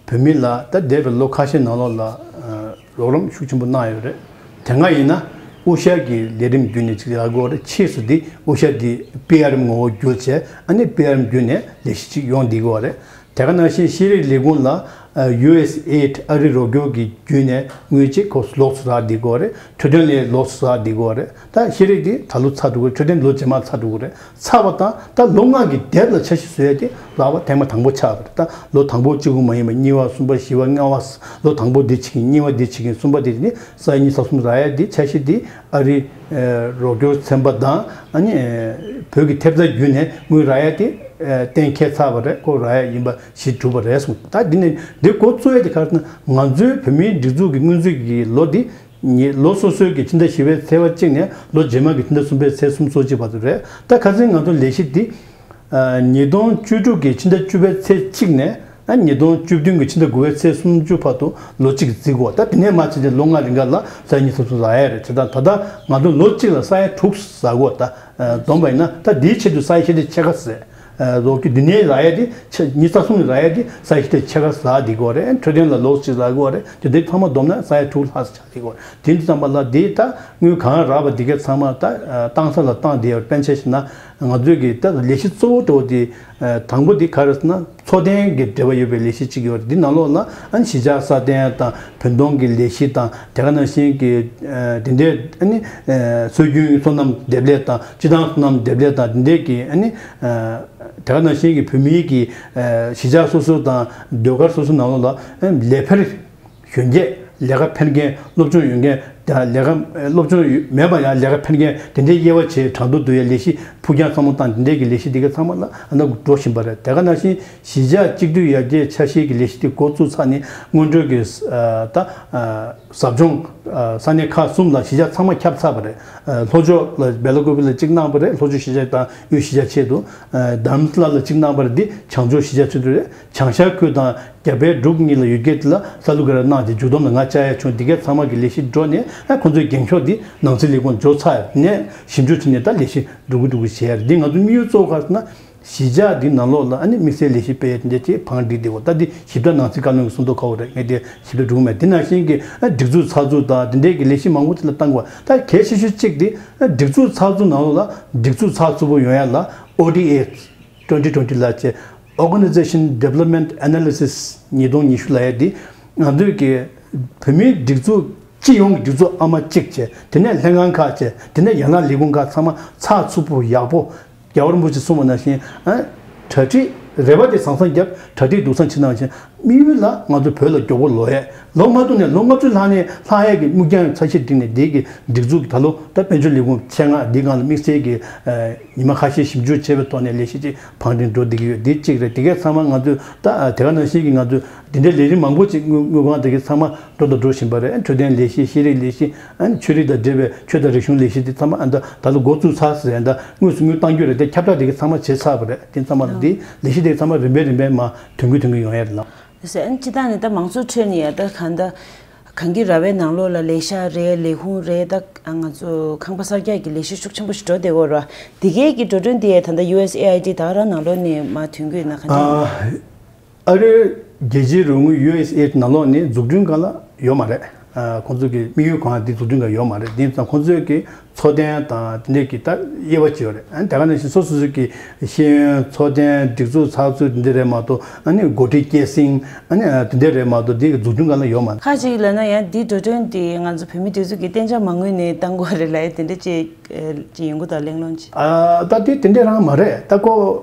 བོད་མི་ལ་ད་འདས་པའི་ལོ་ཁ་ཤས་ནང་ལོགས་ལ་ཨ་རོགས་རམ་ཤུགས་ཆེན་པོ་གནང་ཡོད་རེད། དེ་སྔ་ཡིན་ན་དབུ་ཞྭ་གི་ལས་རིམ་བརྒྱུད་ནས་ཅིག་ཡག་གི་ཡོད་རེད། ཕྱིས་སུ་འདི་དབུ་ཞྭ་འདི་པི་ཨར་ཨེམ་ངོ་བོ་བསྒྱུར་བྱས་ཨ་ནི་པི་ཨར་ཨེམ་བརྒྱུད་ནས་ལས་གཞི་ཅིག་ཡོང་བསྡད་ཀྱི་ཡོད་རེད། དེ་ག་ནང་བཞིན་ཤེས་རིག་ལས་ཁུངས་ལ་ཨ་ཡུ་ཨེས་ཨེ་ཨིཌ་ཨ་རི་རོགས་སྐྱོར་གྱི་བརྒྱུད་ནས་དངུལ་ཅིག་ཁོ་ལོགས་སུ་རག་བསྡད་ཀྱི་ཡོད་རེད། འཕྲོད་བསྟེན་ལ་ལོགས་སུ་རག་བསྡད་ཀྱི་ཡོད་རེད། ད་ཤེས་རིག་འདི་ད་ལོ་ཚར་འགྲོ་གི་རེད། འཕྲོད་བསྟེན་ལོ་རྗེས་མ་ཚར་འགྲོ་གི་རེད། ཚར་བ་དང་ད་ལོ་ལྔ་གི་དེབ་ལ་འཆར་གཞི་བཟོ་ཡ་དེ་རག་པ་ཐེངས་མ་དང་པོ་ཆགས་པ་རེད། ད་ལོ་དང་པོ་གཅིག་པུ་མ་ཡིན་པར་གཉིས་པ་གསུམ་པ་བཞི་པ་ལྔ་པ་ལོ་དང་པོ་འདི་བྱེད་ཀྱིན་གཉིས་པ་འདི་བྱེད་ཀྱིན་གསུམ་པ་འདི་ནི་ས་ཡ་ཉི་ཤུ་རྩ་གསུམ་རག་ཡ་དེ་འཆར་གཞི་དེ་ཨ་རི་རོགས་སྐྱོར་ཚན་པ་དང་ཨ་ནི་བོད་ཀྱི་ཐེབས་རྩ་བརྒྱུད་ནས་དངུལ་རག་ཡ་དེ་གཏན་འཁེལ་ཚར་བ་རེད། ཁོ་རག་ཡ་ཡིན་པ་གཞི་གྲུབ་པ་རེད་གསུངས། ད་འདི་ནི་འདི་འགོ་བཙུགས་ཡ་དེ་ག་རེ་ཟེར་ན་ང་ཚོའི་བོད་མིའི་སྒྲིག་འཛུགས་ཀྱི་སྔོན་རྩིས་ཀྱི་ལོ་འདི། ཉིས་ལོ་སོ་སོའི་གི་ཕྱི་ཟླ་བཞི་པའི་ཚེས་པ་གཅིག་ནས་ལོ་རྗེས་མ་གི་ཕྱི་ཟླ་གསུམ་པའི་ཚེས་སུམ་ཅུ་སོ་གཅིག་བར་དུ་རེད། ད་ཁ་སང་ང་ཚོ་ལས་གཞི་འདི་ཉིས་སྟོང་བཅུ་དྲུག་གི་ཕྱི་ཟླ་བཅུ་པའི་ཚེས་གཅིག་ནས་ཉིས་སྟོང་བཅུ་བདུན་གི་ཕྱི་ཟླ་དགུ་པའི་ཚེས་སུམ་ཅུ་བར་དུ་ལོ་གཅིག་བརྩི་དགོས། ད་དེ་ནས་མར་ཕྱིན་ཏེ་ལོ་ལྔ་རིང་ག་ལ་ས་ཡ་ཉི་ཤུ་རྩ་གསུམ་ཟ་ཡ་རེད། བྱས་ཙང་ད་ལྟ་ང་ཚོ་ལོ་གཅིག་ལ་ས་ཡ་དྲུག་ཟ་དགོས། ད་བསྡོམས་པ་ཡིན་ན་ད་འདིའི་ཆེད་དུ་ས་ཡ་ཕྱེད་དེ་ཕྱེད་ཀ་ཟེར། ལོ་རྒྱུས་འདི་ནས་རག་ཡ་དེ་ཆ་ཉི་ཤུ་རྩ་གསུམ་ནས་རག་ཡ་དེ་ས་ཡ་ཕྱེད་ཀ་ཆ་ཁ་ཟ་བསྡད་ཀྱི་ཡོད་རེད། འཕྲོད་བསྟེན་ལ་ལོགས་ཅིག་ཟ་གི་ཡོད་རེད། དེ་འདྲའི་ཚང་མ་བསྡོམས་ན་ས་ཡ་དྲུག་ལྷག་ཙམ་ཆགས་བསྡད་ཀྱི་ཡོད་རེད། དེ་འདྲ་ཙམ་པ་ལ་དེ་ད་དངུལ་གང་རག་པ་དེ་གའི་ཚང་མ་ད་བཏང་ས་ལ་བཏང་བསྡད་ཡོད་རེད། དཔེར་ན་ཆ་བཞག་ན་ང་ཚོའི་གི་ད་ལས་གཞི་གཙོ་བོ་འདྲ་བོ་དེ་དང་པོ་དེ་ག་རེ་ཟེར་ན་འཚོ་རྟེན་གྱི་འབྲེལ་བ་ཡོད་པའི་ལས་གཞི་གཅིག་ཡོད་རེད། འདི་ནང་ལོགས་ལ་ཨ་ནི་གཞིས་ཆགས་སྲ་བརྟན་དང་བུན་གཏོང་གི་ལས་གཞི་དང་དེ་ག་ནང་བཞིན་གྱི་དེ་འདྲའི་ཨ་ནི་སྲོལ་རྒྱུན་སོ་ནམ་འདེབས་ལས་དང་སྤྱིར་བཏང་སོ་ནམ་འདེབས་ལས་དང་དེ་འདྲའི་གི་ཨ་ནི་དེ་ག་ནང་བཞིན་གྱི་བོད་མིའི་གི་གཞིས་ཆགས་སོ་སོ་དང་ཟློས་གར་སོ་སོ་ནང་ལོགས་ལ་ཨ་ནི་ལས་འཕེར་གཞོན་སྐྱེས་ལས་ཀ་འཕེར་མཁན་སློབ་སྦྱོང་ཡོད་མཁན་དང་ལས་ཀ་སློབ་སྦྱོང་མེད་པ་ཡང་ལས་ཀ་འཕེར་མཁན་དེ་འདྲའི་དབྱེ་བ་ཕྱེ་གྲངས་ཐོ་བསྡུ་ཡའི་ལས་གཞི་ཕུགས་རྒྱང་ཚང་མ་བཏང་དེ་འདྲའི་གི་ལས་གཞི་དེ་ག་ཚང་མ་ལ་ཨ་ནི་འགྲོ་བཞིན་པ་རེད། དེ་ག་ནང་བཞིན་གཞིས་ཆགས་གཅིག་སྡུད་ཡར་རྒྱས་འཆར་གཞིའི་གི་ལས་གཞི་དེ་འགོ་བཙུགས་ཚར་ནས་སྔོན་འགྲོའི་གི་ད་ཟབ་སྦྱོང་ས་གནས་ཁག་གསུམ་ལ་གཞིས་ཆགས་ཚང་མ་ཁྱབ་ཚར་བ་རེད། ལྷོ་ཕྱོགས་ལ་སྦེ་ལ་ཀུ་པེ་ལ་གཅིག་གནང་བ་རེད། ལྷོ་ཕྱོགས་གཞིས་ཆགས་དང་དབུས་གཞིས་ཆགས་ཆེད་དུ། དྷ་རམ་ས་ལ་ལ་གཅིག་གནང་བ་རེད། འདི་བྱང་ཕྱོགས་གཞིས་ཆགས་ཆེད་དུ་རེད། བྱང་ཤར་ཁུལ་དང་རྒྱ་བལ་འབྲུག་གཉིས་ལ་ཡོད་སྐད་དེ་ལ་ས་ལུ་ག་ར་གནང་སྟེ་མཇུག་བསྡོམས་ལ་ང་བཅར་ཡ་བྱུང་། འདི་གའི་ཚང་མ་གི་ལས་གཞི་འགྲོ་ནས་ཨ་ཁོང་ཚོའི་འགེངས་ཤོག་འདི་ནང་སྲིད་ལས་ཁུངས་འབྱོར་ཚར་ནས་ཞིབ་འཇུག་བྱས་ནས་ད་ལས་གཞི་འགྲོ་གི་འགྲོ་གི་བྱས་ཡ་རེད། འདི་ང་ཚོ་དམིགས་ཡུལ་གཙོ་བོ་ག་རེ་ཟེར་ན། གཞིས་ཆགས་འདི་ནང་ལོགས་ལ་ཨ་ནི་དམིགས་བསལ་ལས་གཞི་སྤེལ་ཡ་དེ་འདྲ་ཅིག་བང་སྒྲིག་བསྡད་ཡོད། ད་འདི་ཞིབ་ཕྲ་ནང་སྲིད་བཀའ་བློན་གྱི་གསུང་ཐོག་ཁག་པོ་རེད། ངས་དེ་ཞིབ་ཕྲ་འགྲོ་གི་མེད། དེ་ནང་བཞིན་གྱི་ཨ་སྒྲིག་འཛུགས་ཚགས་ཚུད་དང་དེ་འདྲའི་གི་ལས་གཞི་མང་པོ་དེ་ལ་བཏང་དགོས། ད་གལ་ཆེ་ཤོས་གཅིག་དེ་ཨ་སྒྲིག་འཛུགས་ཚགས་ཚུད་ནང་ལོགས་ལ་སྒྲིག་འཛུགས་ཚགས་ཚུད་པོ་ཡོང་ཡ་ལ་ཨོ་ཌི་ཨེ་twenty twenty ལ་བྱས། Organization Development Analysis ཉིས་སྟོང་ཉི་ཤུ་ལབ་ཡ་འདི་ང་ཚོས་ཀྱི་བོད་མིའི་སྒྲིག་འཛུགས་སྤྱི་ཡོངས་ཀྱི་སྒྲིག་འཛུགས་ཨ་མ་གཅིག་བྱས། དེ་ནས་ལྷན་ཁང་ཁག་བྱས། དེ་ནས་ཡན་ལག་ལས་ཁུངས་ཁག་ཚང་མ་ཚགས་ཚུད་པོ་ཡག་པོ། རྒྱལ་བ་རིན་པོ་ཆེས་གསུངས་པ་ནང་བཞིན་ཨ་གྲ་སྒྲིག་རེ་བ་དེ་བཟང་བཟང་བརྒྱབ། གྲ་སྒྲིག་སྡུག་བསྔལ་ཕྱིར་བཏང་བྱས། དམིགས་ཡུལ་ལ་ང་ཚོ་བོད་ལ་མགྱོགས་པོ་ལོག་ཡས། ལོ་མ་ཐུག་ནས་ལོ་ལྔ་བཅུ་ལྷག་ནས་ལྷག་ཡས་ཀྱི་དམིགས་རྒྱང་ཚད་གཞི་བསྒྲིགས་ནས་འདི་གི་སྒྲིག་འཛུགས་ཀྱི་ད་ལོ་ད་དཔལ་འབྱོར་ལས་ཁུངས་ཆེད་མངགས་འདི་སྒང་ལ་དམིགས་བསལ་གྱི་ཉི་མ་ཁ་ཤས་ཞིབ་འཇུག་བྱས་པའི་ཐོག་ནས་ལས་གཞི་ཅིག་བང་སྒྲིག་འགྲོ་བསྡད་ཀྱི་ཡོད། འདི་གཅིག་རེད། དེ་གས་ཚང་མ་ང་ཚོས་ད་དེ་ག་ནང་བཞིན་གྱི་ང་ཚོས་འདི་འདྲའི་ལས་རིམ་མང་པོ་ཅིག་དངུལ་དངུལ་ཁང་དེ་གས་ཚང་མ་འགྲོ་དང་འགྲོ་བཞིན་པ་རེད། འཕྲོད་བསྟེན་ལས་གཞི། ཤེས་རིག་ལས་གཞི། ཨ་ནི་ཆོས་རིག་དང་འབྲེལ་བའི་ཆོས་དང་རིག་གཞུང་ལས་གཞི་དེ་ཚང་མ་ཨ་ད་ད་ལོ་འགོ་བཙུགས་ཚར་ཟེར། ཨ་ད་དངོས་སུ་དངུལ་གཏང་རྒྱུ་རེད་དེ། ཁྱབ་བསྒྲགས་དེ་གས་ཚང་མ་བྱས་ཚར་བ་རེད། དེ་ཚང་མ་ལ་འདི་ལས་གཞི་དེ་ཚང་མ་རིམ་པས་རིམ་པས་མར་ཐོན་གྱི་ཐོན་གྱི་ཡོང་ཡ་རེད་ལགས། ཟེར། ཨ་ནི་སྤྱིར་བཏང་ནས་ད་མང་ཚོགས་ཁྲོད་ནས་ཡ་ད་གང་ད་གངས་སྐྱིད་ར་བའི་ནང་ལོགས་ལ་ལས་ཤག་རེད། ལས་ཁུངས་རེད། ད་ང་ཚོ་ཁང་པ་གསར་རྒྱག་གི་ལས་གཞི་ཤུགས་ཆེན་པོ་ཞིག་འགྲོ་བསྡད་ཡོད་རེད་བ། དེ་གའི་གི་འགྲོ་གྲོན་དེ་ད་ལྟ་ཡུ་ཨེས་ཨེ་ཨའི་ཌི་ད་ག་རང་ནང་ལོགས་ནས་མར་ཐོན་གྱི་ཡོད་ན་ག་འདྲ། ཨ་རི་རྒྱལ་སྤྱིའི་རོགས་དངུལ་ཡུ་ཨེས་ཨེ་ཨའི་ཌི་ནང་ལོགས་ནས་འཛུགས་སྐྲུན་སྒང་ལ་ཡོད་མ་རེད། ཨ་ཁོང་ཚོ་གི་དམིགས་ཡུལ་གང་འདི་འཛུགས་སྐྲུན་སྒང་ཡོད་མ་རེད། དེ་ཙང་ཁོང་ཚོའི་གི་འཚོ་རྟེན་དང་དེ་འདྲའི་གི་ད་དབྱེ་བ་ཅིག་ཡོད་རེད། ཨ་ནི་དེ་ག་ནང་བཞིན་སོ་སོ་སོ་གི་ཤེས་ཡོན། འཚོ་རྟེན། སྒྲིག་འཛུགས་ཚགས་ཚུད་དེ་འདྲ་རེད་མ་གཏོགས། ཨ་ནི་འགོ་ཁྲིད་སྐྱེད་སྲིང་། ཨ་ནི་ཨ་དེ་འདྲ་རེད་མ་གཏོགས་དེ་གི་འཛུགས་སྐྲུན་སྒང་ལ་ཡོད་མ་རེད། ཁ་ཅིག་ལབ་ན་ཡང་འདི་འགྲོ་གྲོན་དེ་ང་ཚོ་བོད་མི་དེ་ཚོ་གི་གཏན་འཇགས་མ་དངུལ་ནས་བཏང་དགོས་རེད་ལབ་ཡ་དེ་འདྲ་ཅིག་ཅིག་ཡོང་གི་འདུག་གླེང་སློང་ཅིག་ཨ་ད་དེ་དེ་འདྲ་རང་མ་རེད། ད་ཁོ་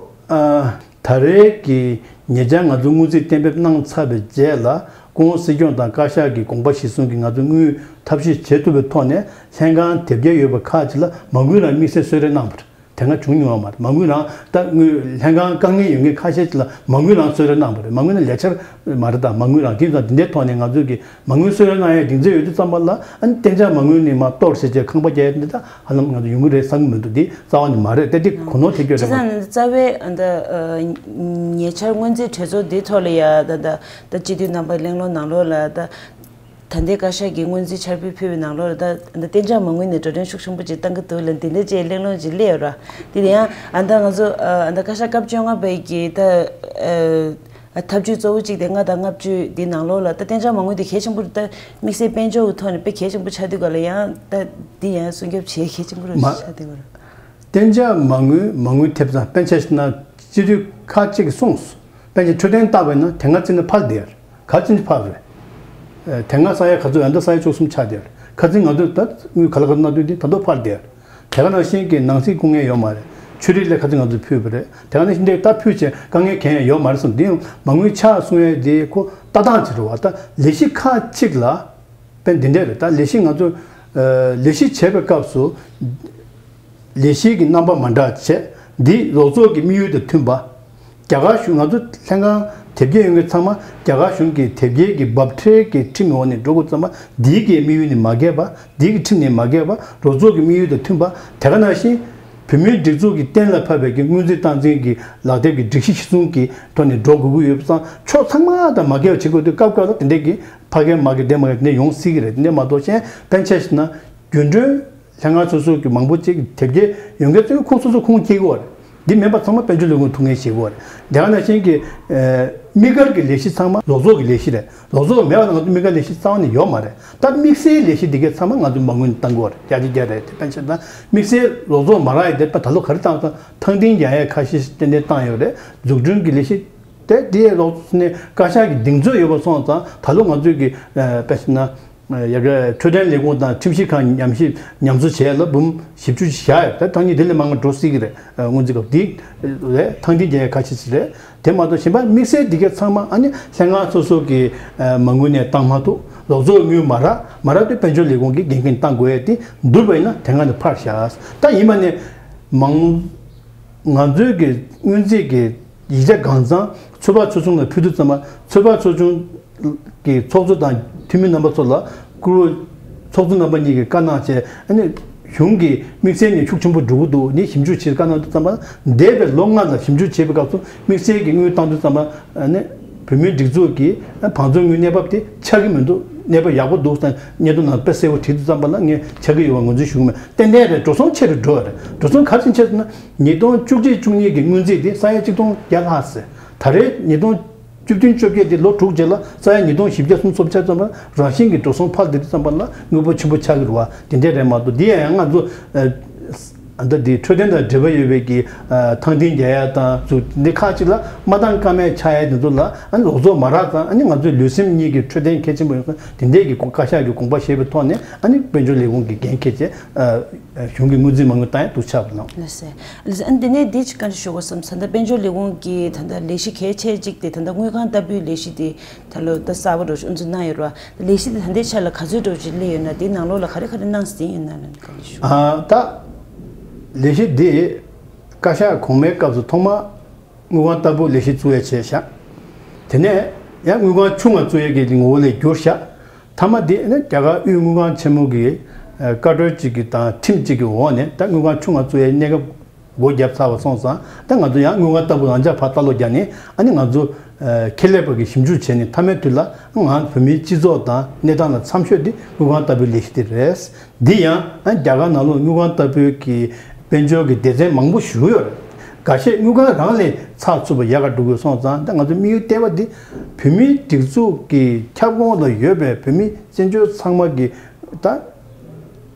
ཨ་ད་རེས་ཀྱི་ཉེ་ཆར་ང་ཚོ་སྔོན་རྩིས་གཏན་འབེབས་གནང་ཚར་བའི་རྗེས་ལ་སྐུ་ངོ་སྲིད་སྐྱོང་དང་བཀའ་ཤག་གི་དགོངས་པ་གཞིར་བཟུང་གིས་ང་ཚོས་དངུལ་ཐབས་ཤེས་བྱེད་ཐུབ་པའི་ཐོག་ནས་ལྷན་ཁང་དེབ་སྐྱེལ་ཡོད་པ་ཁག་ཅིག་ལ་མ་དངུལ་རང་དམིགས་བསལ་གསོལ་རས་གནང་བ་རེད། དེ་སྔ་བྱུང་མྱོང་བ་མ་རེད། མ་དངུལ་རང་ད་དངུལ་ལྷན་ཁང་དཀའ་ངལ་ཡོད་མཁན་ཁ་ཤས་ཅིག་ལ་མ་དངུལ་རང་གསོལ་རས་གནང་བ་རེད། མ་དངུལ་ནི་ལས་འཆར་མ་རེད། ད་མ་དངུལ་རང་དེ་ཙང་དེ་འདྲའི་ཐོག་ནས་ང་ཚོས་ཀྱི་མ་དངུལ་གསོལ་རས་གནང་ཡའི་སྡིངས་ཆ་ཡོད་དུས་ཙམ་པ་ལ་ཨ་ནི་གཏན་འཇགས་མ་དངུལ་ནས་མར་གཏོར་བྱས་བྱས་ཁང་པ་རྒྱག་ཡ་འདི་ད་ཧ་ལམ་ང་ཚོ་ཡོང་གི་རེད་བསམ་གྱི་མི་འདུག་འདི་རྩ་བ་ནས་མ་རེད། ད་འདི་གོ་ནོར་ཐེབས་ཀྱི་རེད་མ་གཏོགས། སྤྱིར་བཏང་ནི་རྩ་བའི་ཨ་ད་ཉེ་ཆར་སྔོན་རྩིས་གྲོས་ཚོགས་འདིའི་ཐོག་ལ་ཡ་ད་ད་ད་སྤྱི་འཐུས་རྣམ་པའི་གླེང་སློང་ནང་ལོགས་ལ་ད་ད་ལྟའི་བཀའ་ཤག་གིས་སྔོན་རྩིས་འཆར་འབུལ་ཕུལ་བའི་ནང་ལོགས་ལ་ད་ད་གཏན་འཇགས་མ་དངུལ་ནས་འགྲོ་གྲོན་ཤུགས་ཆེན་པོ་ཅིག་བཏང་གི་འདུག་ལ་འདི་འདྲ་ཅིག་གླེང་སློང་ཅིག་སླེབས་ཡོད་ར། དེ་ལ་ཡང་ཨ་ད་ང་ཚོ་ཨ་ད་བཀའ་ཤག་སྐབས་བཅོ་ལྔ་པའི་གི་ད་ཨ། ཐབས་ཇུས་གཙོ་བོ་གཅིག་དེ་ལྔ་དང་ལྔ་བཅུ་འདི་ནང་ལོགས་ལ་ད་གཏན་འཇགས་མ་དངུལ་དེ་གལ་ཆེན་པོ་རེད། ད་དམིགས་བསལ་དཔལ་འབྱོར་གྱི་ཐོག་ནས་དཔེ་གལ་ཆེན་པོ་ཆགས་དུས་ག་ལ་ཡང་ད་འདི་ཡང་སྲུང་སྐྱོབ་བྱེད་གལ་ཆེན་པོ་རེད་མ་ཆགས་དུས་ག་ལ། གཏན་འཇགས་མ་དངུལ་མ་དངུལ་ཐེབས་ཙང་དཔེར་ན་ཆ་བཞག་ན་སྤྱི་འཐུས་ཁག་ཅིག་གིས་གསུངས་སོང་། དཔེར་ན་འཕྲོད་བསྟེན་བཏང་བས་ན་དེ་སྔ་ཚེ་ནས་འཕར་བསྡད་ཡོད་རེད། ག་ཚོད་ཅིག་འཕར་བ་རེད། དེ་སྔ་ས་ཡ་ག་ཚོད་ཡོད་ད་ས་ཡ་བཅུ་གསུམ་ཆགས་བསྡད་ཡོད་རེད། ཁ་སང་ང་ཚོས་ད་དངུལ་ག་ལ་ག་ཚོད་གནང་དུས་དེ་ད་དུང་འཕར་བསྡད་ཡོད་རེད། དེ་ག་ནང་བཞིན་གྱི་ནང་སྲིད་སྐུ་ངལ་ཡོད་མ་རེད། ཆོས་རིག་ལ་ཁ་ཚིག་ང་ཚོས་ཕུལ་བ་རེད། དེ་ག་ནང་བཞིན་དེ་ལྟ་ཕུལ་བྱས་དཀའ་ངལ་གང་ཡང་ཡོད་མ་རེད་བསམ། དེ་ཡང་མ་དངུལ་ཆག་སོང་ཡས་དེ་ཁོ་ལྟ་སྟངས་ཅིག་རེད་བ། ད་ལས་གཞི་ཁག་ཅིག་ལ་དཔེ་འདི་འདྲས་རེད། ད་ལས་གཞི་ང་ཚོ་ལས་གཞི་བྱེད་པའི་སྐབས་སུ་ལས་གཞི་གི་རྣམ་པ་མ་འདྲ་བྱས། འདི་རོགས་ཚོགས་ཀྱི་དམིགས་ཡུལ་དང་མཐུན་པ། རྒྱ་གར་གཞུང་ང་ཚོ་ལྷན་ཁང་དེབ་སྐྱེལ་ཡོང་མཁན་ཚང་མ་རྒྱ་གར་གཞུང་གི་དེབ་སྐྱེལ་གྱི་འབབ་ཁྲལ་གྱི་ཁྲིམས་འོག་ནས་འགྲོ་དགོས་ཙམ་པ་འདིའི་གི་དམིགས་ཡུལ་ནི་མ་འགལ་བ། འདིའི་གི་ཁྲིམས་ནི་མ་འགལ་བ། རོགས་ཚོགས་ཀྱི་དམིགས་ཡུལ་དང་མཐུན་པ། དེ་ག་ནང་བཞིན་བོད་མིའི་སྒྲིག་འཛུགས་ཀྱིས་གཏན་ལ་ཕབ་པའི་གི་སྔོན་རྩིས་སྟངས་འཛིན་གྱི་ལག་དེབ་ཀྱི་སྒྲིག་གཞི་གཞིར་བཟུང་གི་ཐོག་ནས་འགྲོ་དགོས་ཀྱི་ཡོད་པ་སང་ཕྱོགས་ཚང་མ་དང་མ་འགལ་བ་བྱེད་དགོས་དུས་སྐབས་སྐབས་ལ་དེ་འདྲའི་གི་ཕ་གི་མ་གི་དེ་མ་གི་དེ་འདྲ་ཡོང་སྲིད་ཀྱི་རེད། དེ་འདྲ་མ་གཏོགས་གཞན་དཔེར་ན་ཆ་བཞག་ན་རྒྱུན་གྲོན་ལྷན་ཁང་སོ་སོ་གི་མང་པོ་ཅིག་དེབ་སྐྱེལ་ཡོང་མཁན་ཚོས་ཁོང་སོ་སོ་ཁོང་སྐྱེལ་གྱི་ཡོད་རེད། འདི་མིན་པ་ཚང་མ་དཔལ་འབྱོར་ལས་ཁུངས་ཐུགས་འགན་བཞེས་དགོས་རེད། དེ་ག་ནང་བཞིན་གྱི་ཨ་དམིགས་བཀར་གྱི་ལས་གཞི་ཚང་མ་ལོགས་ཚོགས་ཀྱི་ལས་གཞི་རེད། ལོགས་ཚོགས་མེད་པ་ན་ང་ཚོ་དམིགས་བཀར་ལས་གཞི་རྩ་བ་ནས་ཡོད་མ་རེད། ད་དམིགས་བསལ་ལས་གཞི་འདི་གའི་ཚང་མ་ང་ཚོ་མ་དངུལ་ནས་བཏང་དགོས་རེད། བརྒྱ་ཆ་བརྒྱ་རེད། དེ་ཕན་ཆད་ད་དམིགས་བསལ་ལོགས་ཚོགས་མ་རག་ཡས་དེ་ད་ལོ་ག་རེ་བཏང་སོང་། ཐང་འཐེན་རྒྱག་ཡས་ཁ་ཤས་ཤིག་ཏན་ཏན་བཏང་ཡོད་རེད། འཛུགས་སྐྲུན་གྱི་ལས་གཞི་དེ་དེའི་ལོགས་ནས་བཀའ་ཤག་གི་གདེང་ཚོད་ཡོད་པ་སོང་ཙང་ད་ལོ་ང་ཚོས་ཀྱི་ཨ་དཔེ་བྱས་ན། ཡ་གི་འཕྲོད་བསྟེན་ལས་ཁུངས་དང་ཁྲིམས་ཞིབ་ཁང་ཉམས་ཞིབ་ཉམས་གསོ་བྱས་ལ་འབུམ་བཞི་བཅུ་བཞག་ཡོད། ད་ཐང་ཉིད་དེ་ལས་མང་བ་འགྲོ་སྲིད་ཀྱི་རེད། སྔོན་རྩིས་སྐབས་འདི་རེད། ཐང་འཐེན་རྒྱག་ཡ་ཁ་ཤས་ཤིག་རེད། དེ་མ་གཏོགས་གཞན་པ་དམིགས་བསལ་འདི་གའི་ཚང་མ་ཨ་ནི་ལྷན་ཁང་སོ་སོ་གི་མ་དངུལ་ནས་བཏང་མ་ཐུབ། ལོགས་ཚོགས་དངུལ་མ་རག་མ་རག་དུས་དཔལ་འབྱོར་ལས་ཁུངས་ཀྱི་འགན་འཁྱེར་བཏང་དགོས་ཡ་དེ་འདུག་པ་ཡིན་ན་དེ་སྔ་ནས་ཕར་བཞག་ད་ཡིན་པ་ནས་མང་ང་ཚོའི་གི་སྔོན་རྩིས་ཀྱི་ཡིག་ཆ་གང་ཚང་ཚོད་དཔག་ཚོགས་ཆུང་ལ་ཕུལ་དུས་ཙམ་པ་ཚོད་དཔག་ཚོགས་ཆུང་གི་ཚོགས་གཙོ་དང་འཐུས་མི་རྣམ་པ་ཚོ་ལ་བཀུར་འོས་ཚོགས་གཙོ་རྣམ་པ་གཉིས་ཀྱིས་བཀའ་གནང་བྱས། ཨ་ནི་གཞུང་གི་དམིགས་བསལ་ནས་ཤུགས་ཆེན་པོ་འགྲོ་གི་འདུག་ནི་ཞིབ་འཇུག་བྱེད་བཀའ་གནང་དུས་ཙམ་པ་འདས་པའི་ལོ་ལྔ་ལ་ཞིབ་འཇུག་བྱེད་པའི་སྐབས་སུ་དམིགས་བསལ་གྱི་དངུལ་བཏང་དུས་ཙམ་པ་ཨ་ནི་བོད་མིའི་སྒྲིག་འཛུགས་ཀྱི་བང་མཛོད་དངུལ་གནས་བབ་དེ་ཆགས་ཀྱི་མི་འདུག་གནས་བབ་ཡག་པོ་འདུག་ཟེར་སྙན་ཐོ་ནང་དཔེ་གསལ་པོ་བྲིས་དུས་ཙམ་པ་ལ་ངས་ཆགས་ཀྱི་ཡོད་པ་ངོས་འཛིན་ཞུ་གི་མེད། ཏན་ཏན་རེད། འགྲོ་སོང་ཆེ་རུ་འགྲོ་བ་རེད། འགྲོ་སོང་ག་རེ་བྱས་ནས་ཆེ་སོང་ན། ཉིས་སྟོང་བཅུ་གཅིག་བཅུ་གཉིས་ཀྱི་སྔོན་རྩིས་དེ་ས་ཡ་གཅིག་སྟོང་བརྒྱ་ལྷག་ཟེར། ད་རེས་ཉིས་སྟོང་བཅུ་བདུན་བཅོ་བརྒྱད་དེ་ལོ་དྲུག་རྗེས་ལ་ས་ཡ་ཉིས་སྟོང་བཞི་བརྒྱ་སུམ་ཅུ་སོ་བརྒྱད་ཙམ་པ་རང་བཞིན་གྱི་འགྲོ་སོང་འཕར་བསྡད་དུས་ཙམ་པ་ལ་དངོས་པོ་ཆེན་པོ་ཆགས་ཀྱི་རེད་བ། དེ་འདྲས་རེད་མ་གཏོགས་འདི་ཡང་ང་ཚོ་ཨ་ད་འདི་འཕྲོད་བསྟེན་དང་འབྲེལ་བ་ཡོད་པའི་གི་ཐང་འཐེན་རྒྱག་ཡ་དང་འཛུགས་འདི་ཁག་ཅིག་ལ་མ་འདང་ཀ་མེད་ཆགས་ཡ་དེ་ཚོ་ལ་ཨ་ནི་ལོགས་ཚོགས་མ་རག་ཙང་ཨ་ནི་ང་ཚོའི་ལུས་སེམས་གཉིས་ཀྱི་འཕྲོད་བསྟེན་གལ་ཆེན་པོ་ཡོད་ཙང་དེ་འདྲས་ཀྱི་བཀའ་ཤག་གི་དགོངས་པ་བཞེས་པའི་ཐོག་ནས་ཨ་ནི་དཔལ་འབྱོར་ལས་ཁུངས་ཀྱི་འགན་འཁྱེར་བྱས། གཞུང་གི་དངུལ་རྩིས་མ་དངུལ་བཏང་ཡ་འདུག་ཆགས་པ་ནང་། ལགས་སེ། ལགས་སེ། ཨ་ནི་དེ་ནས་འདི་ཅིག་བཀའ་འདྲི་ཞུ་དགོས་བསམ་ས། ད་དཔལ་འབྱོར་ལས་ཁུངས་ཀྱི་ད་ལྟ་ལས་གཞི་གལ་ཆེ་གཅིག་དེ་ད་ལྟ་དངུལ་ཁང་ལྟ་བུའི་ལས་གཞི་དེ་ད་ལོ་ད་གསར་པ་འགྲོ་ཞིག་དབུ་འཛུགས་གནང་ཡོད་རེད་བ། ལས་གཞི་དེ་ད་ལྟའི་ཆ་ལ་ག་ཚོད་འགྲོ་ཞིག་སླེབས་ཡོད་ན་དེའི་ནང་ལོགས་ལ་ག་རེ་ག་རེ་གནང་ཟིན་ཡོད་ན་ལ་བཀའ་འདྲི་ཞུ། ཨ་ད་ལས་གཞི་འདི་བཀའ་ཤག་གོང་མའི་སྐབས་སུ་ཐོག་མ། དངུལ་ཁང་ལྟ་བུ་ལས་གཞི་བཙུགས་ཡས་བྱས་ཤག་དེ་ནས་ཡང་དངུལ་ཁང་ཆུང་ང་བཙུགས་ཡས་ཀྱི་ངོ་བོ་ལས་བསྒྱུར་ཤག་མཐའ་མ་དེ་ནི་རྒྱ་གར་དབུས་དངུལ་ཁང་ཆེན་མོ་གི་ཨ་བཀའ་འཁྲོལ་གཅིག་གི་དང་ཁྲིམས་གཅིག་གི་འོག་ནས་ད་དངུལ་ཁང་ཆུང་ང་བཙུགས་ཡས་གནས་སྐབས་སྒོ་བརྒྱབ་ཚར་བ་སོང་ཙང་ད་ང་ཚོ་ཡང་དངུལ་ཁང་ལྟ་བུ་རང་འཇགས་ཕར་ལྟ་ཀློག་བརྒྱབ་ནས་ཨ་ནི་ང་ཚོ་ཨ་ཁེ་ལས་པ་གི་ཞིབ་འཇུག་བྱས་ནས་མཐའ་མའི་དུས་ལ་ང་བོད་མིའི་སྤྱི་ཚོགས་དང་གནས་སྟངས་ལ་འཚམ་ཤོས་དེ་དངུལ་ཁང་ལྟ་བུའི་ལས་གཞི་དེ་རེད། འདི་ཡང་ཨ་རྒྱ་གར་ནང་ལོགས་དངུལ་ཁང་ལྟ་བུའི་གི་དཔལ་འབྱོར་གྱི་སྡེ་ཚན་མང་པོ་ཞིག་ཡོད་རེད། འགའ་ཤས་དངུལ་ཁང་རང་ལས་ཚགས་ཚུད་པ་ཡག་ག་འགྲོ་དགོས་སོང་ཙང་ད་ང་ཚོ་དམིགས་ཡུལ་ལྟེ་བ་འདི་བོད་མིའི་སྒྲིག་འཛུགས་ཀྱི་ཁྱབ་ཁོངས་ལ་ཡོད་པའི་བོད་མི་བཙན་བྱོལ་ཚང་མ་གི་ད་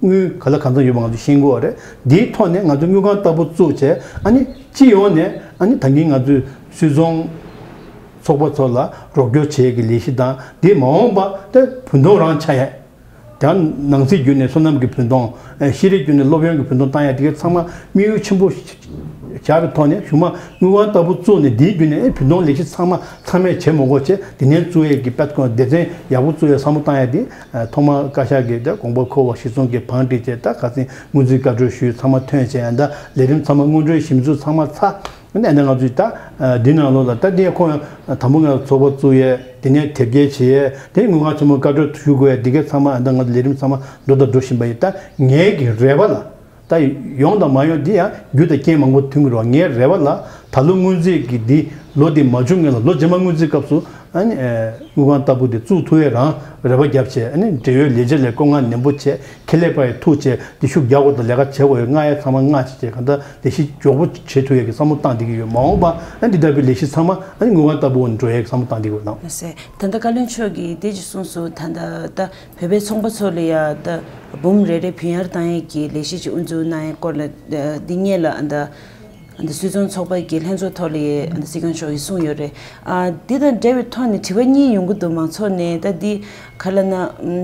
དངུལ་ག་ལ་གང་འཚམ་ཡོད་པ་ང་ཚོ་ཤེས་དགོས་པ་རེད། འདིའི་ཐོག་ནས་ང་ཚོ་དངུལ་ཁང་ལྟ་བུ་བཙུགས་བྱས་ཨ་ནི་སྤྱི་ཡོངས་ནས་ཨ་ནི་ད་གིན་ང་ཚོས་སུད་ཚོང་ཚོགས་པ་ཚོ་ལ་རོགས་སྐྱོར་བྱེད་ཀྱི་ལས་གཞི་དང་འདི་མ་འོངས་པ་ད་བུན་ཐོང་རང་ཆགས་ཡས། དེའང་ནང་སྲིད་བརྒྱུད་ནས་སོ་ནམ་གྱི་བུན་ཐོང་། ཤེས་རིག་བརྒྱུད་ནས་སློབ་ཡོན་གྱི་བུན་ཐོང་བཏང་ཡ་དེ་གའི་ཚང་མ་དམིགས་ཡུལ་ཆེན་པོ་བཞག་པའི་ཐོག་ནས་གཞུག་མ་དངུལ་ཁང་ལྟ་བུ་བཙུགས་ནས་དེའི་བརྒྱུད་ནས་ཨེ་བུན་ཐོང་ལས་གཞི་ཚང་མ་ཚང་མས་བྱེད་མ་དགོས་བྱས་དེ་ནས་བཙུགས་ཡས་ཀྱི་དཔེ་ཁོ་སྡེ་ཚན་ཡག་པོ་བཙུགས་ཡས་བསམ་བློ་བཏང་ཡ་དེ་ཐོག་མར་བཀའ་ཤག་གིས་དེ་དགོངས་པ་འཁོར་བ་གཞིར་བཟུང་གིས་བང་བསྒྲིགས་བྱས་ད་ག་ཚོད་དངུལ་རྩིས་བཀའ་འཁྲོལ་ཞུས་ཚང་མ་ཐོན་བྱས་ཡ་ད་ལས་རིམ་ཚང་མ་དངུལ་འབྲེལ་ཞིབ་འཇུག་ཚང་མ་ཚར། ཨ་ནི་ང་ཚོས་ད་འདི་ནང་ལོགས་ལ་ད་འདི་ཁོང་དང་པོ་ང་ཚོགས་པ་བཙུགས་ཡས་དེ་ནས་དེབ་སྐྱེལ་བྱེད་ཡས་དེ་དངུལ་ཁང་ཆེན་མོ་བཀའ་འཁྲོལ་ཞུ་དགོས་ཡས་འདི་གའི་ཚང་མ་ད་ང་ཚོ་ལས་རིམ་ཚང་མ་འགྲོ་དང་འགྲོ་བཞིན་པ་ཡིན། ད་ངའི་གི་རེ་བ་ལ་ད་ཡོང་དང་མ་ཡོང་འདི་ཡང་རྒྱུ་དང་རྐྱེན་མང་པོ་མཐུན་གི་རེད། ངའི་རེ་བ་ལ་ད་ལོ་སྔོན་རྩིས་ཀྱི་འདི་ལོ་འདི་མ་བྱུང་སྔོན་ལ་ལོ་རྗེས་མ་སྔོན་རྩིས་སྐབས་སུ་ཨ་ནི་དངུལ་ཁང་ལྟ་བུ་འདི་བཙུགས་ཐུབ་ཡས་རང་རེ་བ་བརྒྱབ་བྱས་ཨ་ནི་འབྲེལ་ཡོད་ལས་བྱེད་ལ་བསྐོ་མངགས་ནན་པོ་བྱས་ཁེ་ལས་པ་ཡི་ཐུགས་བྱས་འདི་ཤུགས་རྒྱག་དགོས་དང་ལས་ཀ་བྱེད་དགོས་ཡོད། མངགས་ཡས་ཚང་མ་མངགས་བྱས་བྱས་གང་ལྟར་ལས་གཞི་མགྱོགས་པོ་བྱེད་ཐུབ་ཡས་ཀྱི་བསམ་བློ་བཏང་བསྡད་ཀྱི་ཡོད། མ་འོངས་པ་ཨ་འདི་ལྟ་བུའི་ལས་གཞི་ཚང་མ་ཨ་ནི་དངུལ་ཁང་ལྟ་བུ་འགྲོ་ཡས་ཀྱི་བསམ་བློ་བཏང་བསྡད་ཀྱི་ཡོད་ལགས། ལགས་སེ། ད་ལྟ་བཀའ་བློན་མཆོག་གིས་དེ་ཅིག་གསུངས་སོང་། ད་ལྟ་ད་བོད་པའི་ཚོང་པ་ཚོ་ལ་ཡ་ད་འབུམ་རེ་རེ་བུན་གཡར་བཏང་ཡས་ཀྱི་ལས་གཞི་ཅིག་དབུ་འཛུགས་གནང་ཡས་སྐོར་ལ་འདི་སྔོན་ལ་ཨ་ད་ཨ་ད་སུད་ཚོང་ཚོགས་པ་གི་ལྷན་ཚོགས་ཐོག་ལ་ཡ་ཨ་ད་སྲིད་སྐྱོང་མཆོག་གིས་གསུངས་ཡོད་རེད། ཨ་འདི་དང་འབྲེལ་བའི་ཐོག་ནས་དྲི་བ་གཉིས་ཡོང་གི་འདུག་མང་ཚོགས་ནས་ད་འདི་ག་ལ་ན་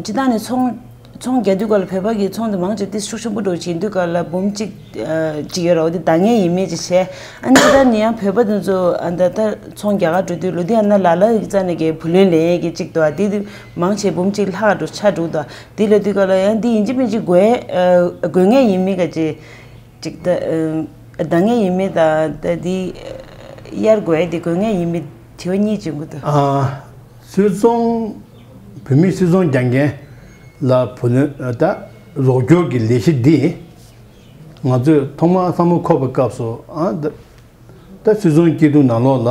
སྤྱི་བཏང་ནས་ཚོང་ཚོང་རྒྱག་དུས་སྐབས་ལ་བོད་པ་གི་ཚོང་དེ་མང་ཆེ་ཏིས་ཤུགས་ཆེན་པོ་འགྲོ་བཞིན་དུས་སྐབས་ལ་འབུམ་གཅིག་ཨ་གཅིག་ཡོད་ར། འོ་དེ་འདང་ངེས་ཡིན་མེད་ཅིག་བྱས། ཨ་ནི་ད་ནི་ཡང་བོད་པ་དེ་ཚོ་ཨ་ད་ད་ཚོང་རྒྱག་ག་འགྲོ་དུས་ལོ་དེ་ཡང་ན་ལ་ལ་ཡིག་རྩ་ནས་ཀྱི་བུ་ལོན་ལེན་ཡས་ཀྱི་གཅིག་འདུག་ཨ་དེ་དུས་མང་ཆེ་འབུམ་གཅིག་ལྷག་འགྲོ་ཆ་འགྲོ་འདུག་དེ་ལ་དུས་སྐབས་ལ་ཡང་འདི་ཡིན་གཅིག་མིན་གཅིག་དགོས་ཨ་དགོས་ངེས་ཡིན་མེད་ག་ཅིག་ཅིག་ད་ཨ་འདང་ངེས་ཡིན་མེད་ད་ད་འདི་གཡར་དགོས་དེ་དགོས་ངེས་ཡིན་མེད་དྲི་བ་གཉིས་བྱུང་གི་འདུག་ཨ་སུད་ཚོང་བོད་མི་སུད་ཚོང་རྒྱག་མཁན་ལ་བུ་ལོན་ད་རོགས་སྐྱོར་གྱི་ལས་གཞི་འདི་ང་ཚོས་ཐོག་མར་བསམ་བློ་འཁོར་བའི་སྐབས་སུ་ཨ་ད་ད་སུད་ཚོང་སྐྱིད་སྡུག་ནང་ལོགས་ལ་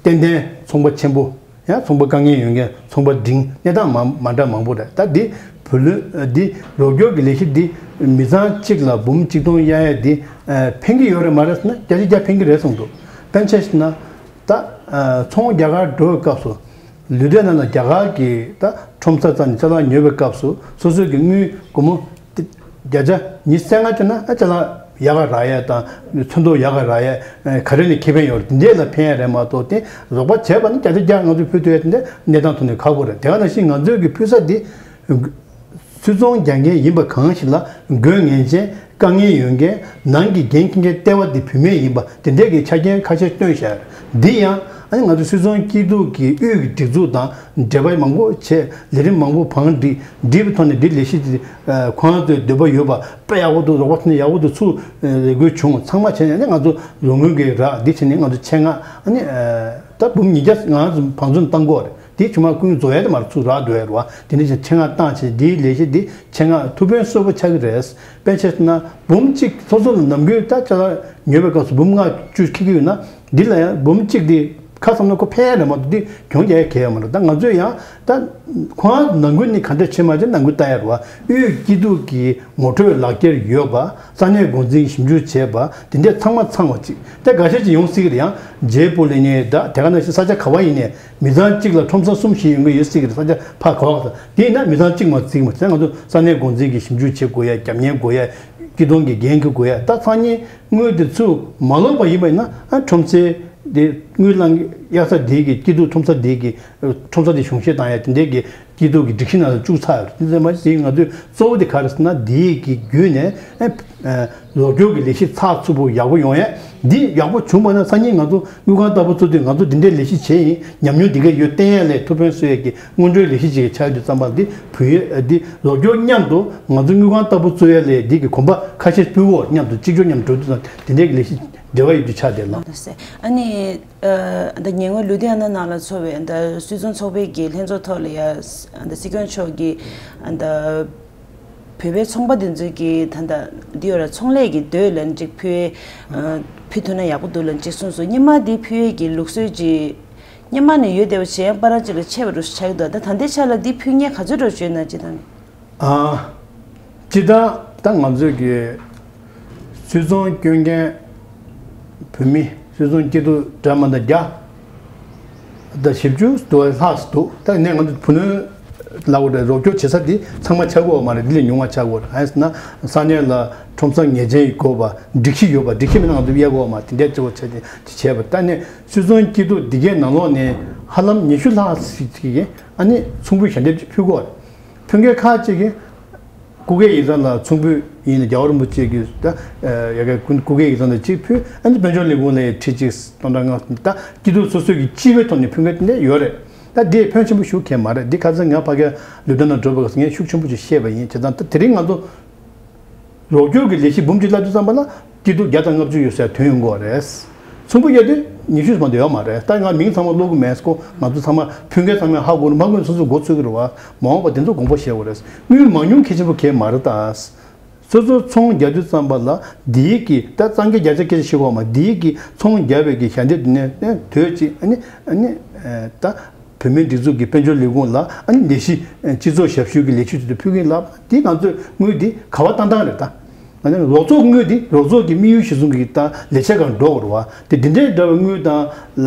ཏན་ཏན་ཚོང་པ་ཆེན་པོ་ ཡང་ཚོང་པ་དཀའ་ངལ་ཡོད་མཁན་ཚོང་པ་འབྲིང་གནས་སྟངས་མ་མ་འདྲ་མང་པོ་རེད། ད་འདི་བུ་ལོན་འདི་རོགས་སྐྱོར་གྱི་ལས་གཞི་འདི་མི་ཚང་གཅིག་ལ་འབུམ་གཅིག་སྟོང་གཡར་ཡས་འདི་ཕན་གྱི་ཡོད་རེད་མ་རེད་ཟེར་ན་བརྒྱ་ཆ་བརྒྱ་ཕན་གྱི་རེད་གསུངས་འདུག་དཔེར་ན་ཆ་བཞག་ན་ད་ཚོང་རྒྱ་གར་འགྲོ་བའི་སྐབས་སུ་ལུས་སྟོན་ནང་ལ་རྒྱ་གར་གྱི་ད་ཁྲོམ་ས་རྩ་ནས་ཅ་ལག་ཉོ་བའི་སྐབས་སུ་སོ་སོའི་གི་དངུལ་སྒོར་མོ་བརྒྱ་ཆ་ཉི་ཤུ་རྩ་ལྔ་བྱས་ན་ཨ་ཅ་ལག་ཡག་ག་རག་ཡས་དང་ཚོན་མདོག་ཡག་ག་རག་ཡས་ག་རེ་ནས་ཁེ་ཕན་ཡོད་རེད། དེ་འདྲས་ལ་ཕན་ཡས་རེད་མ་གཏོགས་དེ་རོགས་པ་བྱས་པ་ནི་བརྒྱ་ཆ་བརྒྱ་ང་ཚོས་ཕུལ་ཐུབ་ཡས་དེ་འདྲས་གནས་སྟངས་ཐོག་ནས་ཁག་པོ་རེད། དེ་ག་ནང་བཞིན་ང་ཚོས་ཀྱི་ཕུལ་ས་དེ་སུད་ཚོང་རྒྱག་མཁན་ཡིན་པ་གང་ཞིག་ལ་དགོས་ངེས་ཅན་དཀའ་ངལ་ཡོད་མཁན་ནང་གི་འགན་འཁྱེར་མཁན་ལྟེ་བ་དེ་བུད་མེད་ཡིན་པ་དེ་འདྲས་ཀྱི་ཆ་རྐྱེན་ཁ་ཤས་བཏོན་བཞག་འདི་ཡང་ཨ་ནི་ང་ཚོ་སུད་ཚོང་སྐྱིད་སྡུག་གི་དབུས་ཀྱི་སྒྲིག་འཛུགས་དང་འབྲེལ་བ་མང་པོ་བྱས་ལས་རིམ་མང་པོ་བང་བསྒྲིགས་བསྒྲིགས་པའི་ཐོག་ནས་འདི་ལས་གཞི་དེ་ཁོང་ཚོའི་འདོད་པ་ཡོད་པ་དཔེ་ཡག་པོ་འདུག་རོགས་པ་ཐོན་ནས་ཡག་པོ་འདུག་ཚུར་ལས་འགུལ་བྱུང་ཚང་མ་བྱས་ནས་ཨ་ནི་ང་ཚོ་ལོ་སྔོན་གྱི་རག་འདི་བྱས་ནས་ང་ཚོ་ཆེད་མངགས་ཨ་ནི་ད་འབུམ་ཉིས་བརྒྱ་ང་ཚོ་བང་མཛོད་བཏང་དགོས་རེད། དེ་ཆུང་མ་ཀུན་རྫོགས་ཡ་དེ་མར་ཚུར་རག་འགྲོ་ཡ་རེད་བ། དེ་འདྲ་ཞིག་ཆེད་མངགས་བཏང་བྱས་འདིའི་ལས་གཞི་འདི་ཆེད་མངགས་ཐུགས་ཕན་གསོས་པོ་ཆགས་ཀྱི་རེད། དཔེར་ཆ་བཞག་ན་འབུམ་གཅིག་སོ་སོ་ལ་ནམ་རྒྱུན་ད་ཅ་ལག་ཉོ་བའི་སྐབས་སུ་འབུམ་ལྔ་བཅུ་འཁྱེར་གྱི་ཡོད་ན་འདི་ལ་ཡང་འབུམ་གཅིག་འདི་ཁ་བསམ་ན་ཁོ་ཕན་ཡ་རེད་མ་གཏོགས་འདི་གྱོང་རྒྱག་ཡ་གལ་ཡོད་མ་རེད། ད་ང་ཚོས་ཡང་ད་ཁོ་རང་ནང་ཁུལ་ནི་ག་འདྲ་བྱེད་མ་བྱེད་ནང་ཁུལ་ལྟ་ཡ་རེད་བ། དབུས་སྐྱིད་སྡུག་གི་ངོ་སྤྲོད་ལག་འཁྱེར་ཡོད་པ། ས་གནས་འགོ་འཛིན་ཞིབ་འཇུག་བྱས་པ་དེ་འདྲས་ཚང་མ་ཚང་བ་ཅིག་དེ་འགའ་ཤས་ཅིག་ཡོང་སྲིད་ཀྱི་རེད། ཡང་ཇེ་པུ་ལི་ནས་ད་དེ་ག་ནང་བཞིན་ས་ཆ་ག་བ་ཡིན་ནས་མི་ཚང་གཅིག་ལ་ཁྲོམ་ས་གསུམ་བཞི་ཡོང་གི་ཡོད་སྲིད་ཀྱི་རེད། ས་ཆ་ཕར་ག་བ་ག་ས་དེ་ཡིན་ན་མི་ཚང་གཅིག་མ་བརྩིས་མ་བྱས་ང་ཚོ་ས་གནས་འགོ་འཛིན་གྱིས་ཞིབ་འཇུག་བྱེད་དགོས་ཡ། རྒྱབ་གཉེར་དགོས་ཡ། སྐྱིད་གཏོང་གི་འགན་འཁུར་དགོས་ཡ། ད་སང་ཉིན་དངུལ་དེ་ཚུར་མ་ལོག་པ་ཡིན་པ་ཡིན་ན་ཨ་ཁྲོམ་སའི་དེ་དངུལ་བླངས་གཡར་ས་དེ་གི་སྐྱིད་སྡུག་ཁྲོམ་ས་དེ་གི་ཁྲོམ་ས་དེ་གཞུང་བཞེས་བཏང་ཡ་དེ་འདྲའི་གི་སྐྱིད་སྡུག་གི་སྒྲིག་གཞི་ནང་ལ་བཅུག་ཚར་ཡོད་རེད། དེ་ཚང་མ་ཞིག་ང་ཚོས་གཙོ་བོ་དེ་ག་རེ་ཟེར་ན་འདི་གི་བརྒྱུད་ནས་ཨེ་ཨེ་རོགས་སྐྱོར་གྱི་ལས་གཞི་ཚགས་ཚུད་པོ་ཡག་པོ་ཡོང་ཡས། འདི་ཡག་པོ་བྱུང་བ་ན་སང་ཉིན་ང་ཚོ་དངུལ་ཁང་ལྟ་བུ་བཙུགས་དུས་ང་ཚོ་འདི་འདྲའི་ལས་གཞི་བྱས་ཡིན། ཉམས་མྱོང་འདི་ག་ཡོད་བསྟན་ཡས་ལས་ཐུགས་ཕན་གསོས་ཡས་ཀྱི་སྔོན་འགྲོའི་ལས་གཞི་ཅིག་ཆགས་ཡོད་དུས་ཙམ་པ་འདི་བུ་ཡས་འདི་རོགས་སྐྱོར་མཉམ་དུ་ང་ཚོ་དངུལ་ཁང་ལྟ་བུ་བཙུགས་ཡས་ལས་འདི་གི་གོམ་པ་ཁ་ཤས་སྤོས་འོག་མཉམ་དུ་གཅིག་ལྕོགས་མཉམ་འགྲོ་དུས་ཙམ་འདི་འདྲའི་གི་ལས་གཞི་འབྲེལ་བ་ཡོད་དུས་ཆགས་བསྡད་ལ། ཨ་ནི། ཨ་ད་ཉེ་སྔོན་ལུ་དྷི་ཡ་ན་ནང་ལ་འཚོགས་པའི་ཨ་ད་སུད་ཚོང་ཚོགས་པའི་གི་ལྷན་ཚོགས་ཐོག་ལ་ཡ་ཨ་ད་སྲིད་སྐྱོང་མཆོག་གིས་ཨ་ད་བོད་པའི་ཚོང་པ་དེ་ཚོའི་གི་ད་ད་འདི་ཡོད་ར་ཚོང་ལས་ཀྱི་མདོས་ལ་ཅིག་ཕུལ་ཨ་ཕུལ་ཐུབ་ན་ཡག་པོ་འདུག་ལ་ཅིག་གསུངས་སོང་། སྔོན་མ་འདི་ཕུལ་ཡས་ཀྱི་ལུགས་སྲོལ་ཅིག་སྔོན་མ་ནས་ཡོད་བསྡད་པ་ཞིག་ཡང་བར་ཅིག་ལ་ཆད་པ་འདྲ་ཞིག་ཆགས་ཀྱི་འདུག་ད་ད་ལྟའི་ཆ་ལ་འདི་ཕུལ་མཁན་ག་ཚོད་འདྲ་ཞིག་ཡོད་ན་ཅིག་དང་། ཨ། སྤྱིར་བཏང་ད་ང་ཚོས་ཀྱི་སུད་ཚོང་སྐྱོན་མཁན་བོད་མི་སུད་ཚོང་སྐྱིད་སྡུག་འདྲ་མ་འདྲ་བརྒྱ་དང་བཞི་བཅུ་དུ་ལྷག་ཙམ་འདུག་ད་ནས་ང་ཚོ་བུ་ལོན་ལ་འོ་རོགས་སྐྱོར་བྱེད་ས་འདི་ཚང་མ་ཆགས་ཀྱི་ཡོད་མ་རེད། འདི་ལས་ཉུང་བ་ཆགས་ཀྱི་ཡོད་རེད། ཨ་ཡིན་ཟེར་ན་ས་གནས་ལ་ཁྲོམ་ས་ངེས་ཅན་ཡོད་དགོས་པ་སྒྲིག་གཞི་ཡོད་པ་སྒྲིག་གཞི་མེད་ན་ང་ཚོ་གཡར་ཀྱི་ཡོད་མ་རེད། དེ་འདྲའི་གཙོ་བོ་བྱས་ཏེ་དེ་བྱས་པ་ད་ནས་སུད་ཚོང་སྐྱིད་སྡུག་འདི་གའི་ནང་ལོགས་ནས་ཧ་ལམ་ཉི་ཤུ་ལྷག་ཙམ་ཅིག་གིས་ཨ་ནི་ཚོང་འབུལ་ཞལ་འདེབས་ཅིག་ཕུལ་ཀྱི་ཡོད་རེད། ཕུལ་མཁན་ཁག་ཅིག་གིས་སྐུ་སྒེར་ཡིག་ཚང་ལ་ཚོང་འབུལ་ཡིན་ན་རྒྱལ་བ་རིན་པོ་ཆེ་གི་ད་ཡ་གི་སྐུ་སྒེར་ཡིག་ཚང་ལ་གཅིག་ཕུལ། ཨ་ནི་དཔལ་འབྱོར་ལས་ཁུངས་ལ་ཁྲི་གཅིག་སྟོང་ཕྲག་ལྔ་ད་སྐྱིད་སྡུག་སོ་སོ་གི་སྤྱི་པའི་ཐོག་ནས་ཕུལ་མཁན་དེ་འདྲ་ཡོད་རེད། ད་དེ་ཕོན་ཆེན་པོ་ཞིག་གང་ཡང་མ་རེད། འདི་ཁ་སང་ང་ཕ་གིར་ལུ་དྷི་ཡ་ན་འགྲོ་བའི་སྐབས་སུ་ངས་ཤུགས་ཆེན་པོ་ཅིག་བཤད་པ་ཡིན། བྱས་ཙང་ད་དེ་རིང་ང་ཚོ་རོགས་སྐྱོར་གྱི་ལས་གཞི་འབུམ་གཅིག་བསླེབས་དུས་ཙམ་པ་ལ་སྐྱིད་སྡུག་བརྒྱ་དང་ལྔ་བཅུ་ཡོད་ཟེར་ཐོན་ཡོང་གི་རེད། ཚོང་འབུལ་ཡོད་དུས་ཉི་ཤུ་མ་གཏོགས་ཡོད་མ་རེད། ད་ང་མིང་ཚང་མ་ཀློག་གི་མེད་ཀོ། ང་ཚོ་ཚང་མ་ཕུལ་མཁན་ཚང་མས་ཧ་གོ་རེད། མ་གོ་ན་སོ་སོ་མགོ་ཚོས་ཀྱི་རེད་བ། མ་འོངས་པ་དེ་ཚོ་དགོངས་པ་བཞེས་དགོས་རེད། དངུལ་མང་ཉུང་གལ་ཆེན་པོ་གང་ཡང་མ་རེད་ད། སོ་སོ་ཚོང་རྒྱག་དུས་ཙམ་པ་ལ་འདིའི་གི་ད་གཙང་སྐད་རྒྱག་ཆ་སྐད་ཆ་བཤད་དགོས་མ། འདིའི་གི་ཚོང་རྒྱག་པའི་གི་ཞལ་འདེབས་དེ་ནས་དོད་ཅིག་ཨ་ནི་ཨ་ནི་ད། བོད་མིའི་སྒྲིག་འཛུགས་ཀྱི་དཔལ་འབྱོར་ལས་ཁུངས་ལ་ཨ་ནི་ལས་གཞི་སྤྱི་ཚོགས་ཞབས་ཞུ་གི་ལས་གཞི་དེ་ཚོ་ཕུལ་གྱིན་ལབ་དེ་ང་ཚོས་དངུལ་འདི་ག་བ་བཏང་བཏང་རེད་ད། ང་ཚོ་རོགས་ཚོགས་དངུལ་འདི་རོགས་ཚོགས་ཀྱི་དམིགས་ཡུལ་གཞིར་བཟུང་གི་ད་ལས་བྱེད་སྒང་འགྲོ་དགོས་རེད་བ། དེ་འདི་འདྲའི་འདྲ་བའི་དངུལ་དང་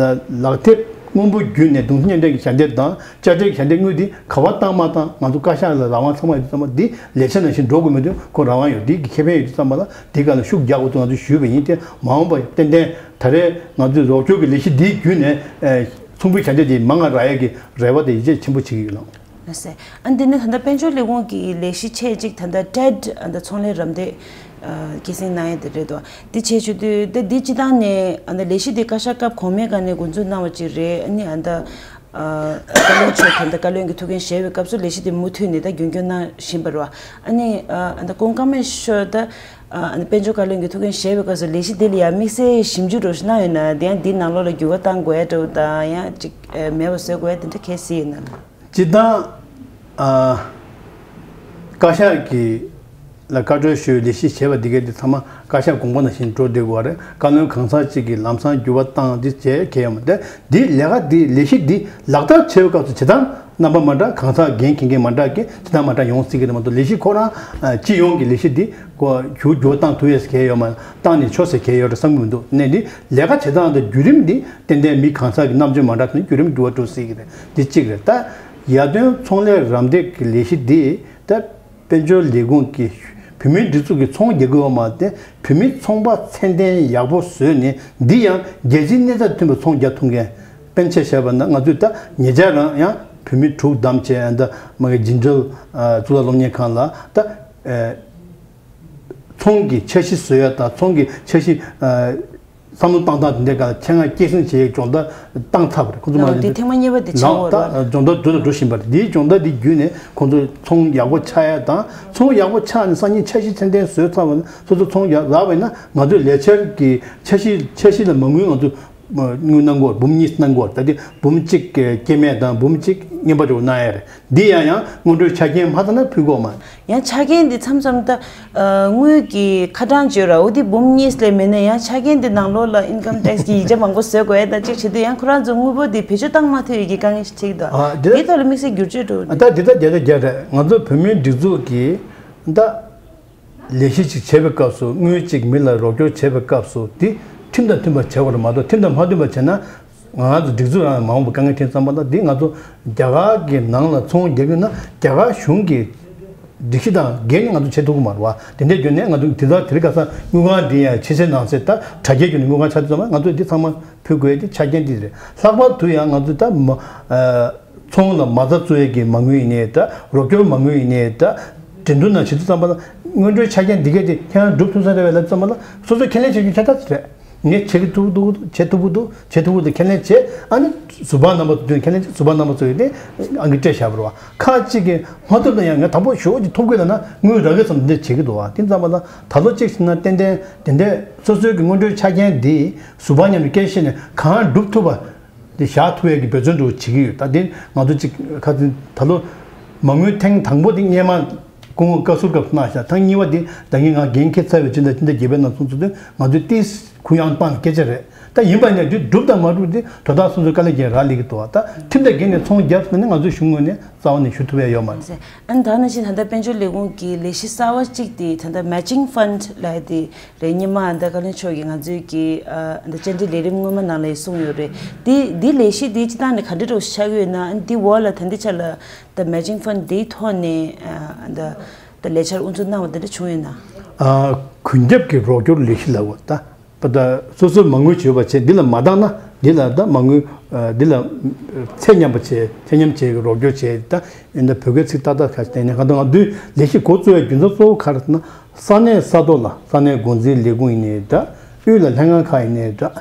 ལག་དེབ་སྔོན་པོ་བརྒྱུད་ནས་གདུང་སེམས་མཉམ་འབྲེལ་གྱི་ཞལ་འདེབས་དང་དཔྱ་ཁྲལ་གྱི་ཞལ་འདེབས་དངུལ་འདི་ག་བ་བཏང་མ་བཏང་ང་ཚོ་བཀའ་ཤག་ལ་རང་དབང་ཚང་མ་ཡོད་དུས་ཙམ་པ་འདི་ལས་བྱེད་ནང་བཞིན་འགྲོ་དགོས་མི་འདུག་ཁོ་རང་དབང་ཡོད། འདི་གི་ཁེ་ཕན་ཡོད་དུས་ཙམ་པ་ལ་འདི་སྒང་ལ་ཤུགས་རྒྱག་དགོས་འདུག་ང་ཚོས་ཞུས་པ་ཡིན། དེ་མ་འོངས་པ་ཏན་ཏན་ད་རེས་ང་ཚོས་རོགས་སྐྱོར་གྱི་ལས་གཞི་འདིའི་བརྒྱུད་ནས་ཚོང་པའི་བྱ་འདི་དེ་མང་ང་རག་ཡས་ཀྱི་རེ་བ་དེ་ཡིད་ཆེས་ཆེན་པོ་བྱེད་ཀྱི་ཡོད་ལགས། ལགས་སེ། ཨ་འདི་ནི་ད་ལྟ་དཔལ་འབྱོར་ལས་ཁུངས་ཀྱི་ལས་གཞི་ཆེད་ཅིག་ད་ལྟ་ཊེཌ་ཨ་ད་ཚོང་ལས་རམ་འདེགས་ཨ་སྐྱེད་སྲིང་གནང་ཡས་དེ་རེད་དོ། འདི་བྱས་བྱུང་དུས་ད་འདི་སྤྱི་བཏང་ནས་ཨ་ད་ལས་གཞི་འདི་བཀའ་ཤག་སྐབས་གོང་མའི་སྒང་ནས་འགོ་འཛུགས་གནང་བ་ཅིག་རེད། ཨ་ནི་ཨ་ད་ཨ་བཀའ་བློན་མཆོག་གིས་ད་བཀའ་བློན་གྱི་ཐུགས་འགན་བཞེས་པའི་སྐབས་སུ་ལས་གཞི་དེ་མུ་མཐུད་ནས་ད་རྒྱུན་སྐྱོང་གནང་བཞིན་པ་རེད་བ། ཨ་ནི་ཨ་ད་སྐུ་ངོ་ཀརྨ་ཡེ་ཤེས་མཆོག་ད་ཨ་ད་དཔལ་འབྱོར་བཀའ་བློན་གྱི་ཐུགས་འགན་བཞེས་པའི་སྐབས་སུ་ལས་གཞི་འདི་ལ་ཡང་དམིགས་བསལ་ཞིབ་འཇུག་འདྲ་བོ་ཞིག་གནང་ཡོད་ན། དེ་ཡང་འདིའི་ནང་ལོགས་ལ་འགྱུར་བ་གཏང་དགོས་ཡ་འདྲ་བོ་དང་ཡང་ཅིག་ཨ་མེད་པ་བཟོ་དགོས་ཡ་དེ་འདྲ་གལ་སྲིད་ཡོད་ན། སྤྱིར་བཏང་ཨ་བཀའ་ཤག་གི་ ལ་བཀའ་འཁྲོལ་ཞུས། ལས་གཞི་བྱས་པ་འདི་གའི་འདི་ཚང་མ་བཀའ་ཤག་དགོངས་པ་ནང་བཞིན་འགྲོ་བསྡད་དགོས་པ་རེད། བཀའ་བློན་གང་ཟག་གཅིག་གིས་ལམ་སང་འགྱུར་བ་བཏང་འདི་བྱས་གལ་ཡོད་མ་རེད། འདི་ལས་ཀ་འདི་ལས་གཞི་འདི་ལག་བསྟར་བྱེད་པའི་སྐབས་སུ་བྱེད་སྟངས་རྣམ་པ་མ་འདྲ། གང་ཟག་འགན་འཁྱེར་མཁན་མ་འདྲ་གི་བྱེད་སྟངས་མ་འདྲ་ཡོང་སྲིད་ཀྱི་རེད་མ་གཏོགས། ལས་གཞི་ཁོ་རང་སྤྱི་ཡོངས་ཀྱི་ལས་གཞི་འདི་གོ་ཞུ་འགྱུར་བ་བཏང་ཐུབ་ཡས་གལ་ཡོད་མ་རེད། བཏང་ནས་ཆོག་ཟེར་གལ་ཡོད་རེད་བསམ་གྱི་མི་འདུག་ནས་འདི་ལས་ཀ་བྱེད་སྟངས་དང་བརྒྱུད་རིམ་འདི་ཏན་ཏན་མི་གང་ཟག་གི་རྣམ་དཔྱོད་མ་འདྲ་དང་བརྒྱུད་རིམ་འགྱུར་བ་འགྲོ་སྲིད་ཀྱི་རེད། འདི་གཅིག་རེད། ད་ཡར་ཐོན་ཚོང་ལས་རམ་འདེགས་ཀྱི་ལས་གཞི་འདི་ད་དཔལ་འབྱོར་ལས་ཁུངས་ཀྱིས་བོད་མིའི་སྒྲིག་འཛུགས་ཀྱི་ཚོང་རྒྱག་གི་ཡོད་མ་རེད་དེ། བོད་མིའི་ཚོང་པ་ཚད་ལྡན་ཡག་པོ་བཟོས་ནས་འདི་ཡང་རྒྱལ་སྤྱིའི་གནས་སྟངས་མཐུན་པའི་ཚོང་རྒྱག་ཐུབ་མཁན། དཔེར་ཆ་བཞག་པ་ན་ང་ཚོས་ད་ཉེ་ཆར་རང་ཡང་བོད་མི་དྲུག་བདམས་བྱས། ད་མ་གི་འཇིན་གྲོལ་གཙུག་ལག་སློབ་གཉེར་ཁང་ལ་ད་ཚོང་གི་འཆར་གཞི་བཟོ་ཡ་དང་ཚོང་གི་འཆར་གཞི་བསམ་བློ་བཏང་སྟངས་དེ་འདྲའི་སྒང་ལ་ཆེད་མངགས་སྐྱེད་སྲིང་བྱེད་ཡས་སྦྱོང་བརྡར་བཏང་ཚར་བ་རེད། ཁོང་ཚོ་ལགས། མ་དེ་ཐེངས་མ་གཉིས་པ་དེ་ཆགས་ཡོད་རེད། ལགས། ད་སྦྱོང་བརྡར་མདུན་ལ་འགྲོ་བཞིན་པ་རེད། དེའི་སྦྱོང་བརྡར་དེ་བརྒྱུད་ནས་ཁོང་ཚོ་ཚོང་ཡག་པོ་ཆགས་ཡ་དང་། ཚོང་ཡག་པོ་ཆགས་ནས་སང་ཉིན་འཆར་གཞི་ཚད་ལྡན་བཟོས་ཚར་བ་ན་སོ་སོ་ཚོང་ཡག་རག་པ་ཡིན་ན་ང་ཚོས་ལས་འཆར་གྱི་འཆར་གཞི་འཆར་གཞི་ལ་མ་དངུལ་ང་ཚོ་དངུལ་གནང་གི་ཡོད་རེད། འབུམ་གཉིས་གནང་གི་ཡོད་རེད། ད་དེ་འབུམ་གཅིག་སྐྱེད་མེད་དང་འབུམ་གཅིག་རྔན་པ་འགྲོ་གནང་ཡ་རེད། འདི་ཡང་ཡང་སྔོན་འགྲོའི་ཆ་རྐྱེན་མ་ཚང་ན་ཕུལ་གི་ཡོད་མ་རེད། ཡང་ཆ་རྐྱེན་འདི་མཚམས་མཚམས་ད། ཨ། དངུལ་གྱི་ཁ་གྲངས་བརྗོད་ར། འོ་དེ་འབུམ་གཉིས་ལས་མེད་ན་ཡང་ཆ་རྐྱེན་འདི་ནང་ལོགས་ལ་ཨིན་ཀམ་ཊེག་སི་གི་ཡིག་ཆ་མང་པོ་བཟོ་དགོས་ཡ་ད་ཅིག་བྱེད་དུས་ཡང་ཁོ་རང་ཚོ་དངུལ་འབོར་འདི་བེད་སྤྱོད་བཏང་མ་ཐུབ་ཡས་ཀྱི་དཀའ་ངལ་ཞིག་འཕྲད་ཀྱི་འདུག་ཨ། འདི་འདིའི་ཐོག་ལ་དམིགས་བསལ་བསྒྱུར་བཅོས་འགྲོ། ཨ། ད་འདི་ད་རྒྱ་ད་རྒྱ་རེད། ང་ཚོ་བོད་མིའི་སྒྲིག་འཛུགས་ཀྱི་ད་ལས་གཞི་ཅིག་བྱེད་པའི་སྐབས་སུ་དངུལ་ཅིག་མི་ལ་རོགས་སྐྱོར་བྱེད་པའི་སྐབས་སུ་འདི་ཁྲིམས་དང་མཐུན་པ་བྱེད་དགོས་རེད་མ་གཏོགས། ཁྲིམས་དང་མ་མཐུན་པ་བྱས་ན། ང་ཚོ་སྒྲིག་འཛུགས་རང་ལ་མ་འོངས་པ་དཀའ་ངལ་འཕྲད་ཙམ་པ་ལ་འདི་ང་ཚོ་རྒྱ་གར་གྱི་ནང་ལ་ཚོང་རྒྱག་གི་ན་རྒྱ་གར་གཞུང་གི་སྒྲིག་གཞི་དང་འགལ་ནས་ང་ཚོ་བྱེད་ཐུབ་ཀྱི་མ་རེད་བ། དེ་འདྲའི་བརྒྱུད་ནས་ང་ཚོ་དེ་ལྟར་དེ་རིང་ཁ་སང་དངུལ་ཁང་འདི་ཡང་ཕྱི་ཚེས་ནང་ཚེས་ད་དྲ་རྒྱའི་བརྒྱུད་ནས་དངུལ་ཁང་ཆ་ཚང་མ་ང་ཚོ་འདི་ཚང་མ་ཕུལ་དགོས་ཀྱི་ཆ་རྐྱེན་འདི་རེད། ལྷག་པར་དུ་ཡང་ང་ཚོ་ད་མ་ཚོང་ལ་མ་རྩ་བཙུགས་ཡས་ཀྱི་མ་དངུལ་ཡིན་ནའི་ད་རོགས་སྐྱོར་མ་དངུལ་ཡིན་ནའི་ད་འགྲན་བསྡུར་ནང་བྱེད་དུས་ཙམ་པ་ལ་སྔོན་འགྲོའི་ཆ་རྐྱེན་འདི་གས་དེ་ཁྱེད་རང་སྒྲུབ་ཐུབ་ས་རེད་བས་ལབ་ཙམ་པ་ལ་སོ་སོས་ཁས་ལེན་བྱེད་རྒྱུ་ཁྱད་མཚར་རེད། ངས་བྱེད་ཀྱི་ཐུབ་འདུག་བྱེད་ཐུབ་ཀྱི་འདུག་བྱེད་ཐུབ་ཀྱི་འདུག་ཁས་ལེན་བྱེད། ཨ་ནི་ཟུར་པ་རྣམ་པ་ཚོ་མདུན་ཁས་ལེན་བྱེད། ཟུར་པ་རྣམ་པ་ཚོ་ཡིན་ཏེ་ཨང་ཀི་སྤྲད་བཞག་པ་རེད་བ། ཁག་ཅིག་གིས་མ་ཐུབ་ན་ཡང་ངས་དང་པོ་ཞོགས་ཀྱི་ཐུབ་དགོས་ལབ་ན་དངུལ་རག་གི་བསམ་འདི་བྱེད་ཀྱི་འདུག་བ། དེ་ཙམ་པ་ལ་ད་ལོ་གཅིག་ཕྱིན་ན་ཏན་ཏན་དེ་འདྲས་སོ་སོའི་གི་སྔོན་འགྲོའི་ཆ་རྐྱེན་འདི་ཟུར་པ་མཉམ་དུ་སྐད་བཤད་ནས་གང་སྒྲུབ་ཐུབ་པ་དེ་བཞག་ཐུབ་ཡས་ཀྱི་འབད་བརྩོན་འདྲ་བོ་བྱེད་ཀྱི་ཡོད། ད་དེ་ང་ཚོ་གཅིག་ཁ་ཚིག་ད་ལོ་མ་དངུལ་ཐེངས་དང་པོ་དེ་སྔོན་མ་སྐུ་ངོ་བཀའ་ཟུར་སྐབས་གནང་ཤག་ཐེངས་གཉིས་པ་དེ་ད་གིན་ང་འགན་འཁྱེར་ཚར་བའི་ཕྱི་ཟླ་ཕྱི་ཟླ་བརྒྱད་པའི་ནང་ཚུན་ཚོད་དུ་ང་ཚོས་ཏིས་གུ་ཡངས་བཏང་སྐད་ཆ་རེད། ད་ཡིན་པ་ནས་དུས་སྒྲུབ་དང་མ་སྒྲུབ་དེ་དོ་བདག་སོ་སོའི་དཀའ་ལས་ཀྱིས་རག་ལས་ཀྱི་འདུག་བ། ད་ཁྲིམས་དང་འགལ་ནས་ཚོང་བརྒྱབ་ཟིན་ན་ང་ཚོའི་གཞུང་ངོས་ནས་རྩ་བ་ནས་ཞུ་ཐུབ་ཡ་ཡོད་མ་རེད། ཨ་ནི་ད་ནང་བཞིན་ད་ལྟ་དཔལ་འབྱོར་ལས་ཁུངས་ཀྱི་ལས་གཞི་གསར་བ་གཅིག་དེ་ད་ལྟ་Matching Fund་ལབ་ཡ་དེ་རེད། སྔོན་མ་ད་བཀའ་བློན་མཆོག་གིས་ང་ཚོའི་གི་ཨ་ད་བཅར་འདྲི་ལས་རིམ་སྔོན་མ་ནང་ལ་ཡང་གསུངས་ཡོད་རེད། དེ་དེ་ལས་གཞི་དེ་སྤྱི་བཏང་ནས་ག་འདྲ་འདྲ་བོ་ཆགས་ཀྱི་ཡོད་ན། ཨ་ནི་དེ་འོག་ལ་ད་ལྟའི་ཆ་ལ་ད་Matching Fund་དེའི་ཐོག་ནས་ཨ་ད་ད་ལས་འཆར་དབུ་འཛུགས་གནང་བ་དེ་འདྲ་བྱུང་ཡོད་ན། ཨ། གུན་རྒྱབ་ཀྱི་རོགས་སྐྱོར་ལས་གཞི་ལབ་དགོས་ད། པ་ད་སོ་སོའི་མ་དངུལ་བྱེད་པ་བྱས་འདི་ལ་མ་བཏང་ན་འདི་ལ་ད་མ་དངུལ་ཨ་འདི་ལ་ཚད་མཉམ་པ་བྱས། ཚད་མཉམ་བྱས་ཀྱི་རོགས་སྐྱོར་བྱས། ད་ཡིན་ད་བོད་སྐད་ཚིག་ཏག་ཏག་ཁ་ཅིག་བསྟན་ནས་གང་ལྟར་ང་ཚོའི་ལས་གཞི་འགོ་བཙུགས་ཡ་རྒྱུ་མཚན་གཙོ་བོ་ག་རེ་ཟེར་ན། ས་གནས་ས་ཐོག་ལ་ས་གནས་འགོ་འཛིན་ལས་ཁུངས་ཡིན་ནའི་འདྲ། དབུས་ལ་ལྷན་ཁང་ཁག་ཡིན་ནའི་འདྲ།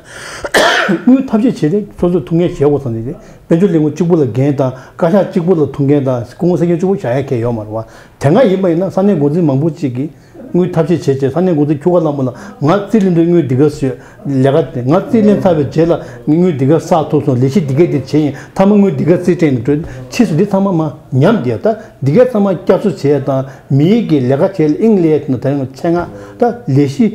དངུལ་ཐབས་ཤེས་བྱས་ཏེ་སོ་སོས་ཐུབ་མཁན་བྱེད་དགོས་བསམ་ནས། དཔལ་འབྱོར་ལས་ཁུངས་གཅིག་པུ་ལ་འགན་དང་བཀའ་ཤག་གཅིག་པུ་ལ་ཐུགས་འགན་དང་སྐུ་ངོ་ས་སྐྱོན་གཅིག་པུ་བཞག་ཡ་གལ་ཡོད་མ་རེད་བ། དེ་སྔ་ཡིན་པ་ཡིན་ན་ས་གནས་འགོ་འཛིན་མང་པོ་གཅིག་གིས་དངུལ་ཐབས་ཤེས་བྱས་བྱས་ས་གནས་འགོ་འཛིན་ཁྱུ་ག་ལྷ་མོ་ལ་ང་རྩིས་ལེན་དུས་དངུལ་འདི་ག་ཞུས། ལས་ཀ་དེ་ང་རྩིས་ལེན་ཚར་བའི་རྗེས་ལ་དངུལ་འདི་ག་བསགས་ཐུབ་སོང་། ལས་གཞི་འདི་ག་དེ་བྱས་ཡིན། མཐའ་མ་དངུལ་འདི་ག་རྩིས་སྤྲད་ཡིན་འགྲོ། ཕྱིས་སུ་འདི་ཚང་མ་མ་ཉམས་བསྡད་ད། འདི་ག་ཚང་མ་བསྐྱར་གསོ་བྱས་དང་མིའི་གི་ལས་ཀ་བྱས་ལ་དབྱིངས་ལས་དེ་ན་ད་རིང་ཆེད་མངགས་ད་ལས་གཞི།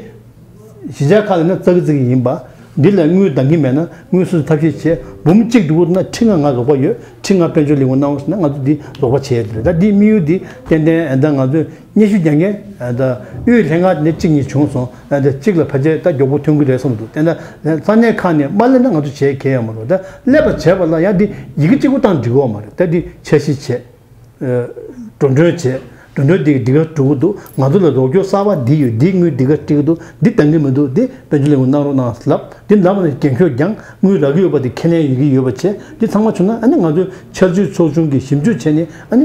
གཞིས་ཆགས་ཁག་ལ་ན་ཙག་གི་ཙིག་གི་ཡིན་པ། འདི་ལ་དངུལ་འདང་གི་མེད་ན་དངུལ་སོ་སོས་ཐབས་ཤེས་བྱས། འབུམ་གཅིག་འགྲོ་གི་འདུག་ན་ཁྲི་ལྔ་ང་རོགས་པ་ཡོད། ཁྲི་ལྔ་དཔལ་འབྱོར་ལས་ཁུངས་གནང་རོགས་ཟེར་ན་ང་ཚོ་འདི་རོགས་པ་བྱེད་ཡ་དེ་རེད། ད་འདི་དམིགས་ཡུལ་འདི་ཏན་ཏན་ཨ་ད་ང་ཚོས་སྙན་ཞུ་རྒྱག་མཁན་ཨ་ད་དབུས་ལྷན་ཁང་ནས་གཅིག་གཉིས་བྱུང་སོང་། ཨ་ད་གཅིག་ལ་ཕལ་ཆེར་ད་མགྱོགས་པོ་ཐོན་གི་རེད་བསམ་འདུག་ཏན་ཏན་ས་གནས་ཁག་ནས་མ་སླེབས་ན་ང་ཚོ་བྱེད་གལ་ཡོད་མ་རེད། ད་སླེབས་པ་བྱས་པ་ལ་ཡང་འདི་ཡི་གེ་གཅིག་པུ་བཏང་འགྲིག་གི་ཡོད་མ་རེད། ད་འདི་འཆར་གཞི་བྱས། འགྲོ་གྲོན་བྱས། འགྲོ་གྲོན་འདི་འདི་ག་འགྲོ་གི་འདུག་ང་ཚོ་ལ་རོགས་སྐྱོར་གསར་པ་འདི་ཡོད། འདི་དངུལ་འདི་ག་སྤྲད་ཀྱི་འདུག་འདི་འདང་གི་མི་འདུག་འདི་དཔལ་འབྱོར་ལས་ཁུངས་གནང་རོགས་གནང་ལབ། འདི་ལབ་ནས་འགན་ཁུར་རྒྱང་དངུལ་རག་གི་ཡོད་པ་འདི་ཁས་ལེན་ཡོད་ཀྱི་ཡོད་པ་བྱས། འདི་ཚང་མ་བྱུང་ན་ཨ་ནི་ང་ཚོས་ཆར་ཆུ་ཚོགས་ཆུང་གིས་ཞིབ་འཇུག་བྱས་ནས་ཨ་ནི་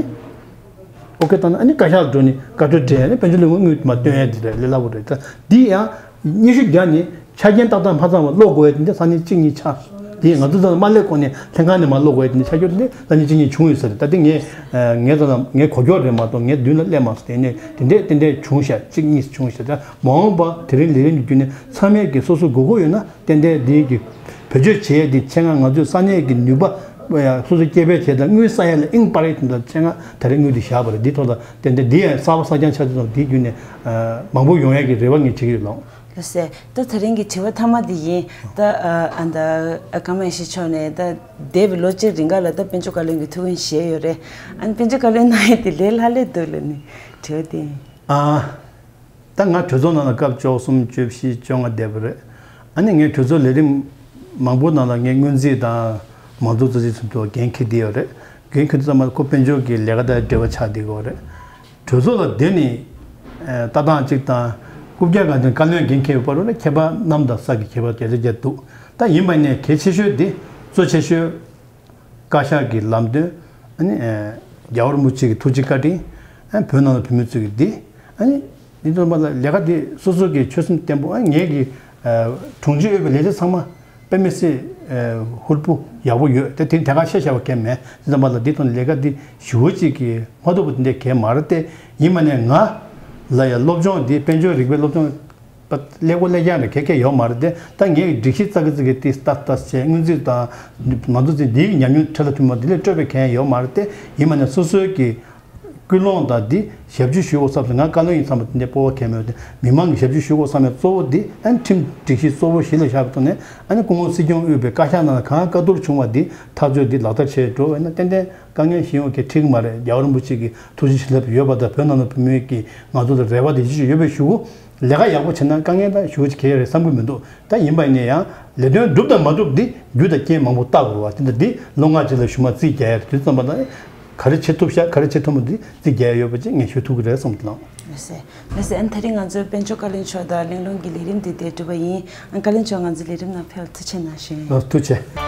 ཨོ་ཁེ་བཏང་ན་ཨ་ནི་བཀའ་ཤག་ལ་འགྲོ་ནས་བཀའ་འཁྲོལ་སྤྲད། ཨ་ནི་དཔལ་འབྱོར་ལས་ཁུངས་དངུལ་མ་བཏོན་ཡ་འདི་རེད། ལས་སླ་པོ་རེད། ད་འདི་ཡང་། སྙན་ཞུ་རྒྱག་ནས་ཆ་རྐྱེན་ཏག་ཏག་མ་ཚང་བ་ཀློག་དགོས་ཡ་དེ་འདྲ་ས་གནས་གཅིག་གཉིས་ཆགས། དེ་ང་ཚོ་ཚང་མ་སླེབས་གོང་ནས་ལྷན་ཁང་ནས་མར་ཀློག་དགོས་ཡ་དེ་འདྲ་ཆགས་རྒྱུ་དེ་འདྲ་ས་གནས་གཅིག་གཉིས་བྱུང་ཡོད་ས་རེད། ད་དེ་ངས་ངའི་ཚོ་ལ་ངའི་གོ་སྐྱོར་རེད་མ་གཏོགས་ངའི་མདུན་ལ་སླེབས་མ་སོང་། དེ་ནས་དེ་འདྲས་དེ་འདྲས་བྱུང་ཤག་གཅིག་གཉིས་བྱུང་ཤག་ད་མ་འོངས་པ་དེ་རིང་ལས་རིམ་གྱི་བརྒྱུད་ནས་ཚང་མས་ཀྱི་སོ་སོ་དགོས་མཁོ་ཡོད་ན་ཏན་ཏན་དེ་གི་བེད་སྤྱོད་བྱེད་ཡ་དེ་ཆེད་མངགས་ང་ཚོས་ས་གནས་ཀྱི་ནུས་པ། སོ་སོའི་སྐྱེ་འཕེལ་བྱེད་དང་དངུལ་བསགས་ཡ་ལ་ཨིན་པར་ཡིན་དང་ཆེད་མངགས་ད་རེས་དངུལ་འདི་བཞག་པ་རེད། འདི་ཐོག་ལ་ཏན་ཏན་འདི་ཡང་གསར་པ་གསར་རྐྱང་ཆགས་དུས་ཙམ་འདིའི་བརྒྱུད་ནས་མང་པོ་ཡོང་ཡ་གི་རེ་བ་ངས་བྱེད་ཀྱི་ཡོད་ལགས། ལགས་སེ། ད་ད་རིང་གི་དྲི་བ་མཐའ་མ་འདི་ཡིན། ད་ཨ་ད་ཀརྨ་ཡེ་ཤེས་མཆོག་ནས་ད་འདས་པའི་ལོ་གཅིག་རིང་ག་ལ་ད་དཔལ་འབྱོར་བཀའ་བློན་གྱི་ཐུགས་འགན་བཞེས་ཡོད་རེད། ཨ་ནི་དཔལ་འབྱོར་བཀའ་བློན་གནང་ཡས་དེ་ལས་སླ་ལས་འདུག་ལ་ནི་དྲི་བ་དེ་ཡིན། ཨ། ད་ང་གྲོས་ཚོགས་ནང་ལ་སྐབས་བཅུ་གསུམ་བཅུ་བཞི་བཅོ་ལྔ་བསྡད་པ་རེད། ཨ་ནི་ངས་གྲོས་ཚོགས་ལས་རིམ་མང་པོ་ནང་ལ་ངས་སྔོན་རྩིས་དང་མང་གཙོ་རྩ་ཆེན་ཚོགས་འདུ་འགན་འཁྱེར་བསྡད་ཡོད་རེད། འགན་འཁྱེར་དུས་ཙམ་པ་ཁོ་དཔལ་འབྱོར་གྱི་ལས་ཀ་དང་འབྲེལ་བ་ཆགས་བསྡད་ཡོད་རེད། གྲོས་ཚོགས་ལ་བསྡད་ནས་ལྟ་སྟངས་གཅིག་དང་རྐུབ་བཀྱག་གང་དང་བཀའ་བློན་འགན་འཁྱེར་བའི་བར་ལ་ཁྱད་པར་གནམ་དང་ས་གི་ཁྱད་པར་བརྒྱ་ཆ་བརྒྱ་འདུག་ད་ཡིན་པ་ནས་གལ་ཆེ་ཤོས་དེ་གཙོ་ཆེ་ཤོས། བཀའ་ཤག་གི་ལམ་སྟོན། ཨ་ནི་རྒྱལ་བ་རིན་པོ་ཆེ་གི་ཐུགས་རྗེ་བཀའ་དྲིན། ཨ་བོད་ནང་ལ་བོད་མི་ཚོས་ཀྱི་འདི། ཨ་ནི་འདི་ཚོ་མ་ལ་ལས་ཀ་འདི་སོ་སོ་གི་ཆོད་སེམས་བརྟན་པོ། ཨ་ངེད་ཀྱི་དྲུང་ཆེ་འོས་པའི་ལས་བྱེད་ཚང་མ་དཔེ་མི་སྲིད་ཧུར་པོ་ཡག་པོ་ཡོད་དེ། དེ་དེ་ག་བཤད་བྱ་བ་གལ་མེད། འདི་ཚོ་མ་ལ་འདི་དང་ལས་ཀ་འདི་ཞུ་བ་ཅིག་གི་མ་ཐུབ་པ་དེ་འདྲ་གལ་མ་རེད་དེ། ཡིན་མ་ནས་ང་ལ་ཡ་སློབ་སྦྱོང་འདི་དཔལ་འབྱོར་རིག་པའི་སློབ་སྦྱོང་། པ་ཀླད་ཀོར་ཀླད་རྐྱང་རེད། གལ་གལ་ཡོད་མ་རེད་དེ། ད་ངས་སྒྲིག་གཞི་ཙག་གི་ཙིག་གི་ཏིས་ཏག་ཏག་བྱས་སྔོན་རྩིས་དང་མང་གཙོ་རྩིས་འདིའི་ཉམས་མྱོང་ཁྲི་ལ་ཐུན་མོང་འདི་ལས་སྤྲོས་པའི་གལ་ཡོད་མ་རེད་དེ། ཡིན་མ་ནས་སོ་སོའི་གི་ཀུན་སློང་དང་འདི་ཞབས་ཕྱི་ཞུ་དགོས་བསམ་སོང་། ང་བཀའ་བློན་ཡིན་བསམ་པ་འདི་འདྲའི་སྤོབས་པ་གལ་མེད་དེ། མི་མང་གི་ཞབས་ཕྱི་ཞུ་དགོས་བསམ་ཡ་གཙོ་བོ་འདི་ཨ་ནི་ཁྲིམས་སྒྲིག་གཞི་གཙོ་བོ་གཞི་ལ་བཞག་པའི་ཐོག་ནས། ཨ་ནི་སྐུ་ངོ་སྲིད་སྐྱོང་དབུས་པའི་བཀའ་ཤག་ནང་ལ་གང་བཀའ་བསྡུར་བྱུང་བ་འདི་ཐག་གཅོད་འདི་ལག་བསྟར་བྱས་འགྲོ་བས་ན་ཏན་ཏན་དཀའ་ངལ་ཞིག་ཡོང་གི་འགྲིག་གི་མ་རེད། རྒྱལ་བ་རིན་པོ་ཆེ་གི་ཐུགས་རྗེ་བྱིན་རླབས་ཡོད་པ་དང་བོད་ནང་ལ་བོད་མི་གི་ང་ཚོ་ལ་རེ་བ་དེ་ཅི་ཞིག་ཡོད་པའི་གཞུག་གུ་ལས་ཀ་ཡག་པོ་བྱས་ན་དཀའ་ངལ་དང་ཞུ་ཅིག་གལ་ཡོད་རེད་བསམ་གི་མི་འདུག་ད་ཡིན་པ་ཡིན་ན་ཡང་ལས་དོན་སྒྲུབ་དང་མ་སྒྲུབ་འདི་རྒྱུ་དང་རྐྱེན་མང་པོ་བལྟ་དགོས་པ་དེ་འདྲ། འདི་ལོ་ལྔ་རྗེས་ལ་ཞུ་མ་རྩིས་རྒྱག་ཡ་རེད། དུས་ཙམ་པ་ན་ག་རེ་བྱེད་ཐུབ་ཤག་ག་རེ་བྱེད་ཐུབ་མ་འདི་རྩིས་རྒྱག་ཡ་ཡོད་པ་ཅིག་ངས་ཞུ་ཐུབ་ཀྱི་རེད་བསམ་གྱི་ལགས། ལགས་སེ། ལགས་སེ། ཨ་ནི་ད་རིང་ང་ཚོའི་དཔལ་འབྱོར་བཀའ་བློན་མཆོག་དང་གླེང་སློང་གི་ལས་རིམ་འདི་དེ་གྲུབ་པ་ཡིན། ཨ་བཀའ་བློན་མཆོག་ང་ཚོའི་ལས་རིམ་ནང་ཕེབས་ཐུགས་རྗེ་གནང་ཞུ་ཡིན། ལགས་ཐུགས་རྗེ་ཆེ།